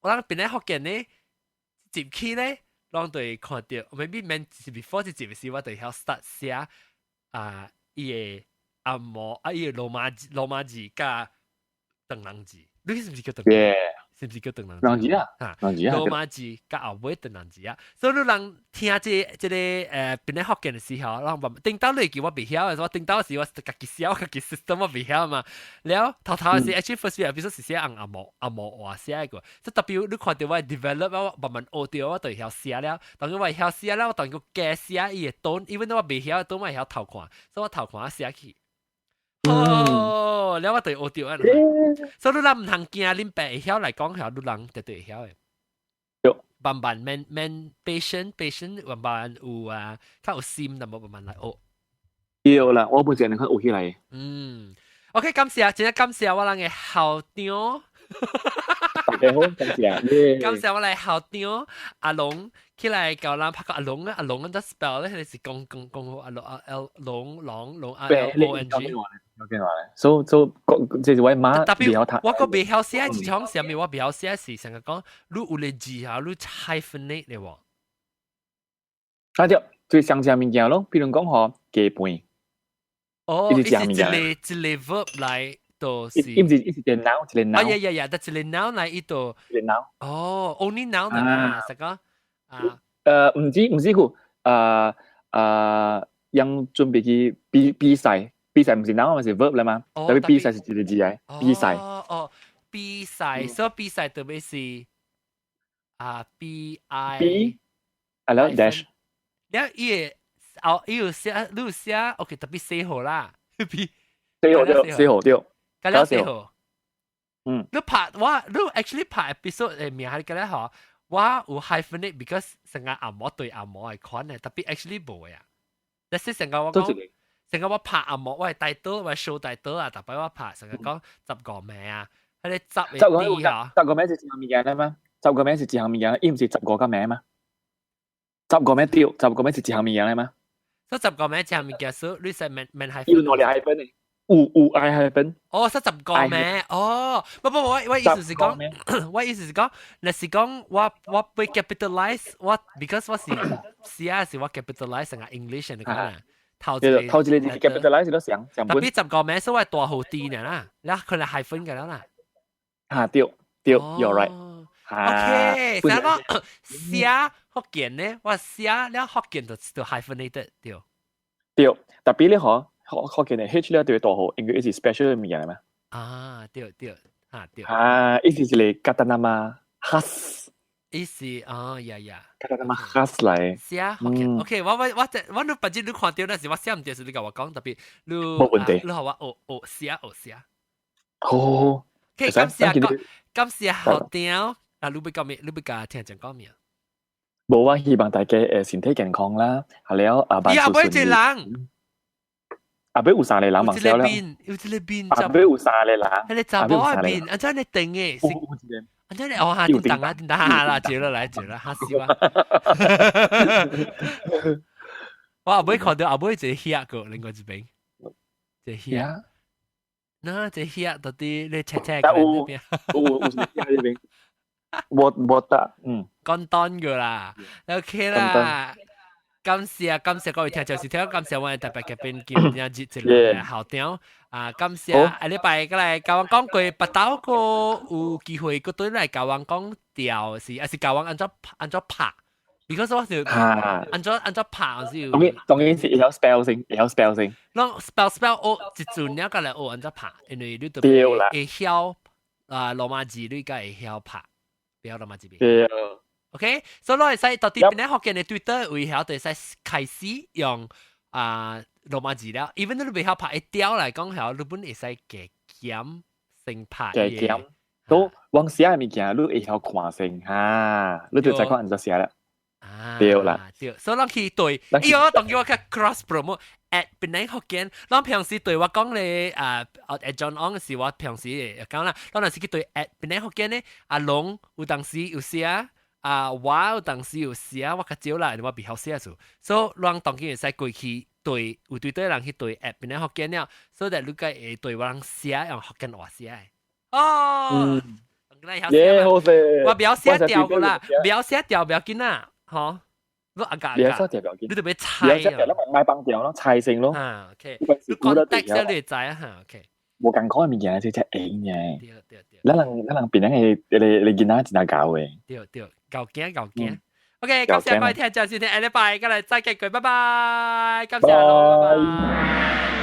我諗檳城福建呢。入去咧，攏會看著，maybe 免是 before 這集時，我就曉 start 寫啊，伊个紅毛啊，伊个羅馬字佮唐人字，你是毋是叫唐人？是毋是叫唐人字？人字啊，嚇，人字啊，羅馬字佮後尾唐人字啊，所以你人聽這個檳城福建的時候，人頂到你記我袂曉的，我頂到時我家己寫，我家己 system 我袂曉嘛。了頭頭時 actually first week 比如說是寫紅紅毛話寫個，即特別你看著我 develop 我慢慢學著，我就會曉寫了。當我會曉寫了，我當佢加寫伊的 tone，因為我袂曉 tone，我會曉偷看，所以我偷看寫去。哦，了我就學著啊。所以你人毋通驚，恁爸會曉來講，曉你人絕對會曉的。慢慢免免 patient patient 慢慢有啊，較有心，但無慢慢來學。對啦，我本身能看學起來。嗯，OK，感謝，真正感謝我人的校長。大家好，感謝。感謝我來校長阿龍起來教咱拍個阿龍啊，阿龍怎 spell 咧？彼個是講講講阿龍阿 L 龍龍龍 A L O N G。 So 這是我媽特別我閣袂曉寫一種啥物，我袂曉寫是成日講，你有個字哈，你 hyphenate 咧喎。啊對，最常見物件咯，比如講吼雞飯。哦，伊是一個一個 verb 來，就是。伊毋是伊是一個 noun，一個 noun。啊呀呀呀，但一個 noun 來伊就。一個 noun。哦，only noun 啊，實講啊。毋是個，ยัง準備去比賽。比賽毋是 noun 是 verb 啦嘛，特別比賽是一個字來，比賽。哦哦，比賽，所以比賽特別是啊，B I B，啊了 dash。了伊個哦，伊有寫，你有寫，OK，特別寫好啦，B。寫好對，寫好對。佮了寫好。嗯。你拍我，你 actually 拍 episode 的名係佮了吼，我有 hyphenate because 成個紅毛對紅毛的款的，特別 actually 無的啊。但是成個我講。成個我拍紅毛，我係 title，我係 show title 啊，特別我拍成個講十個名啊，彼個十十個十個名是一項物件來嗎？十個名是一項物件，伊毋是十五個名嗎？十個名對，十個名是一項物件來嗎？所以十個名一項物件，所以你使免免 hyphen。有兩個 hyphen 的，有愛 hyphen。哦，說十個名，哦，不不，我意思是講，我意思是講，若是講我被 capitalize，我 because 我是寫是我 capitalize 成個 English 你講啊。頭一個頭一個字 capitalize 都上上特別十個名所謂大號 D 呢啦，然後佢係 hyphen 嘅啦啦。嚇對對，you're right。 OK，所以講寫福建呢，我寫了福建就 hyphenated 對。對，特別你嗬，福建的 H 了對大號，應該是 special 的物件嘛。啊，對對，嚇對。啊，意思是個 katanama khas。意思哦，呀呀。 katanama khas 來。寫福建，OK，我你別日你看著那時我寫毋著是你共我講，特別你無問題，你予我學學寫學寫。好好好。 OK，感謝感謝校長。啊，你欲講咩？你欲共聽眾講咩？無啊，希望大家身體健康啦，係了啊，萬事順利。一個人，後尾有三個人嘛，有一個面，有一個面，後尾有三個人，彼個查某的面，啊，怎呢長的？是，啊，怎呢哦哈，叮當啊，叮當哈啦，招啦來招啦，嚇死我！我後尾看著後尾一個額個，另外一邊，一個額，那一個額到底咧切切有有有一個額這邊。無無得，嗯，簡單個啦，OK 啦，感謝感謝各位聽眾是聽，感謝我的特別嘉賓兼今日這個校長啊，感謝下禮拜過來共阮講過，別兜閣有機會閣轉來共阮講調是，還是教阮按怎按怎拍？ ，because 我就按怎按怎拍是。當然當然是會曉 spell 先，會曉 spell 先。攏 spell spell 學一陣了，過來學按怎拍，因為你特別會曉啊羅馬字，你才會曉拍，袂曉羅馬字。對。 OK，所以我會使到底邊個福建的 Twitter 會曉就會使開始用啊羅馬字了，even 你袂曉拍會調來講曉，你本會使加減先拍。加減。都往寫的物件，你會曉看先哈，你就知看按怎寫啦。對啦，對，所以咱去對，哎喲，當叫我較 cross promote at 檳城福建，咱平時對我講咧啊，at John Ong 是我平時會講啦，咱若是去對 at 檳城福建咧，阿龍有當時有寫，啊我有當時有寫，我較少啦，我袂曉寫數，所以咱當今會使過去對，有對對人去對 at 檳城福建了，所以你該會對我人寫用福建話寫。哦，耶，好勢！我袂曉寫調過啦，袂曉寫調袂要緊啦，吼，你阿家，袂曉寫調袂要緊，你特別猜啊，袂曉寫調，你咪買幫調咯，猜先咯。啊，OK，你 context 你會知啊，哈，OK。無仝款的物件，這才會用嘅。對對對。咱人咱人檳城的你囡仔真𠢕的。對對，𠢕驚𠢕驚。OK，感謝各位聽眾收聽，下禮拜過來再見，拜拜，感謝囉，拜拜。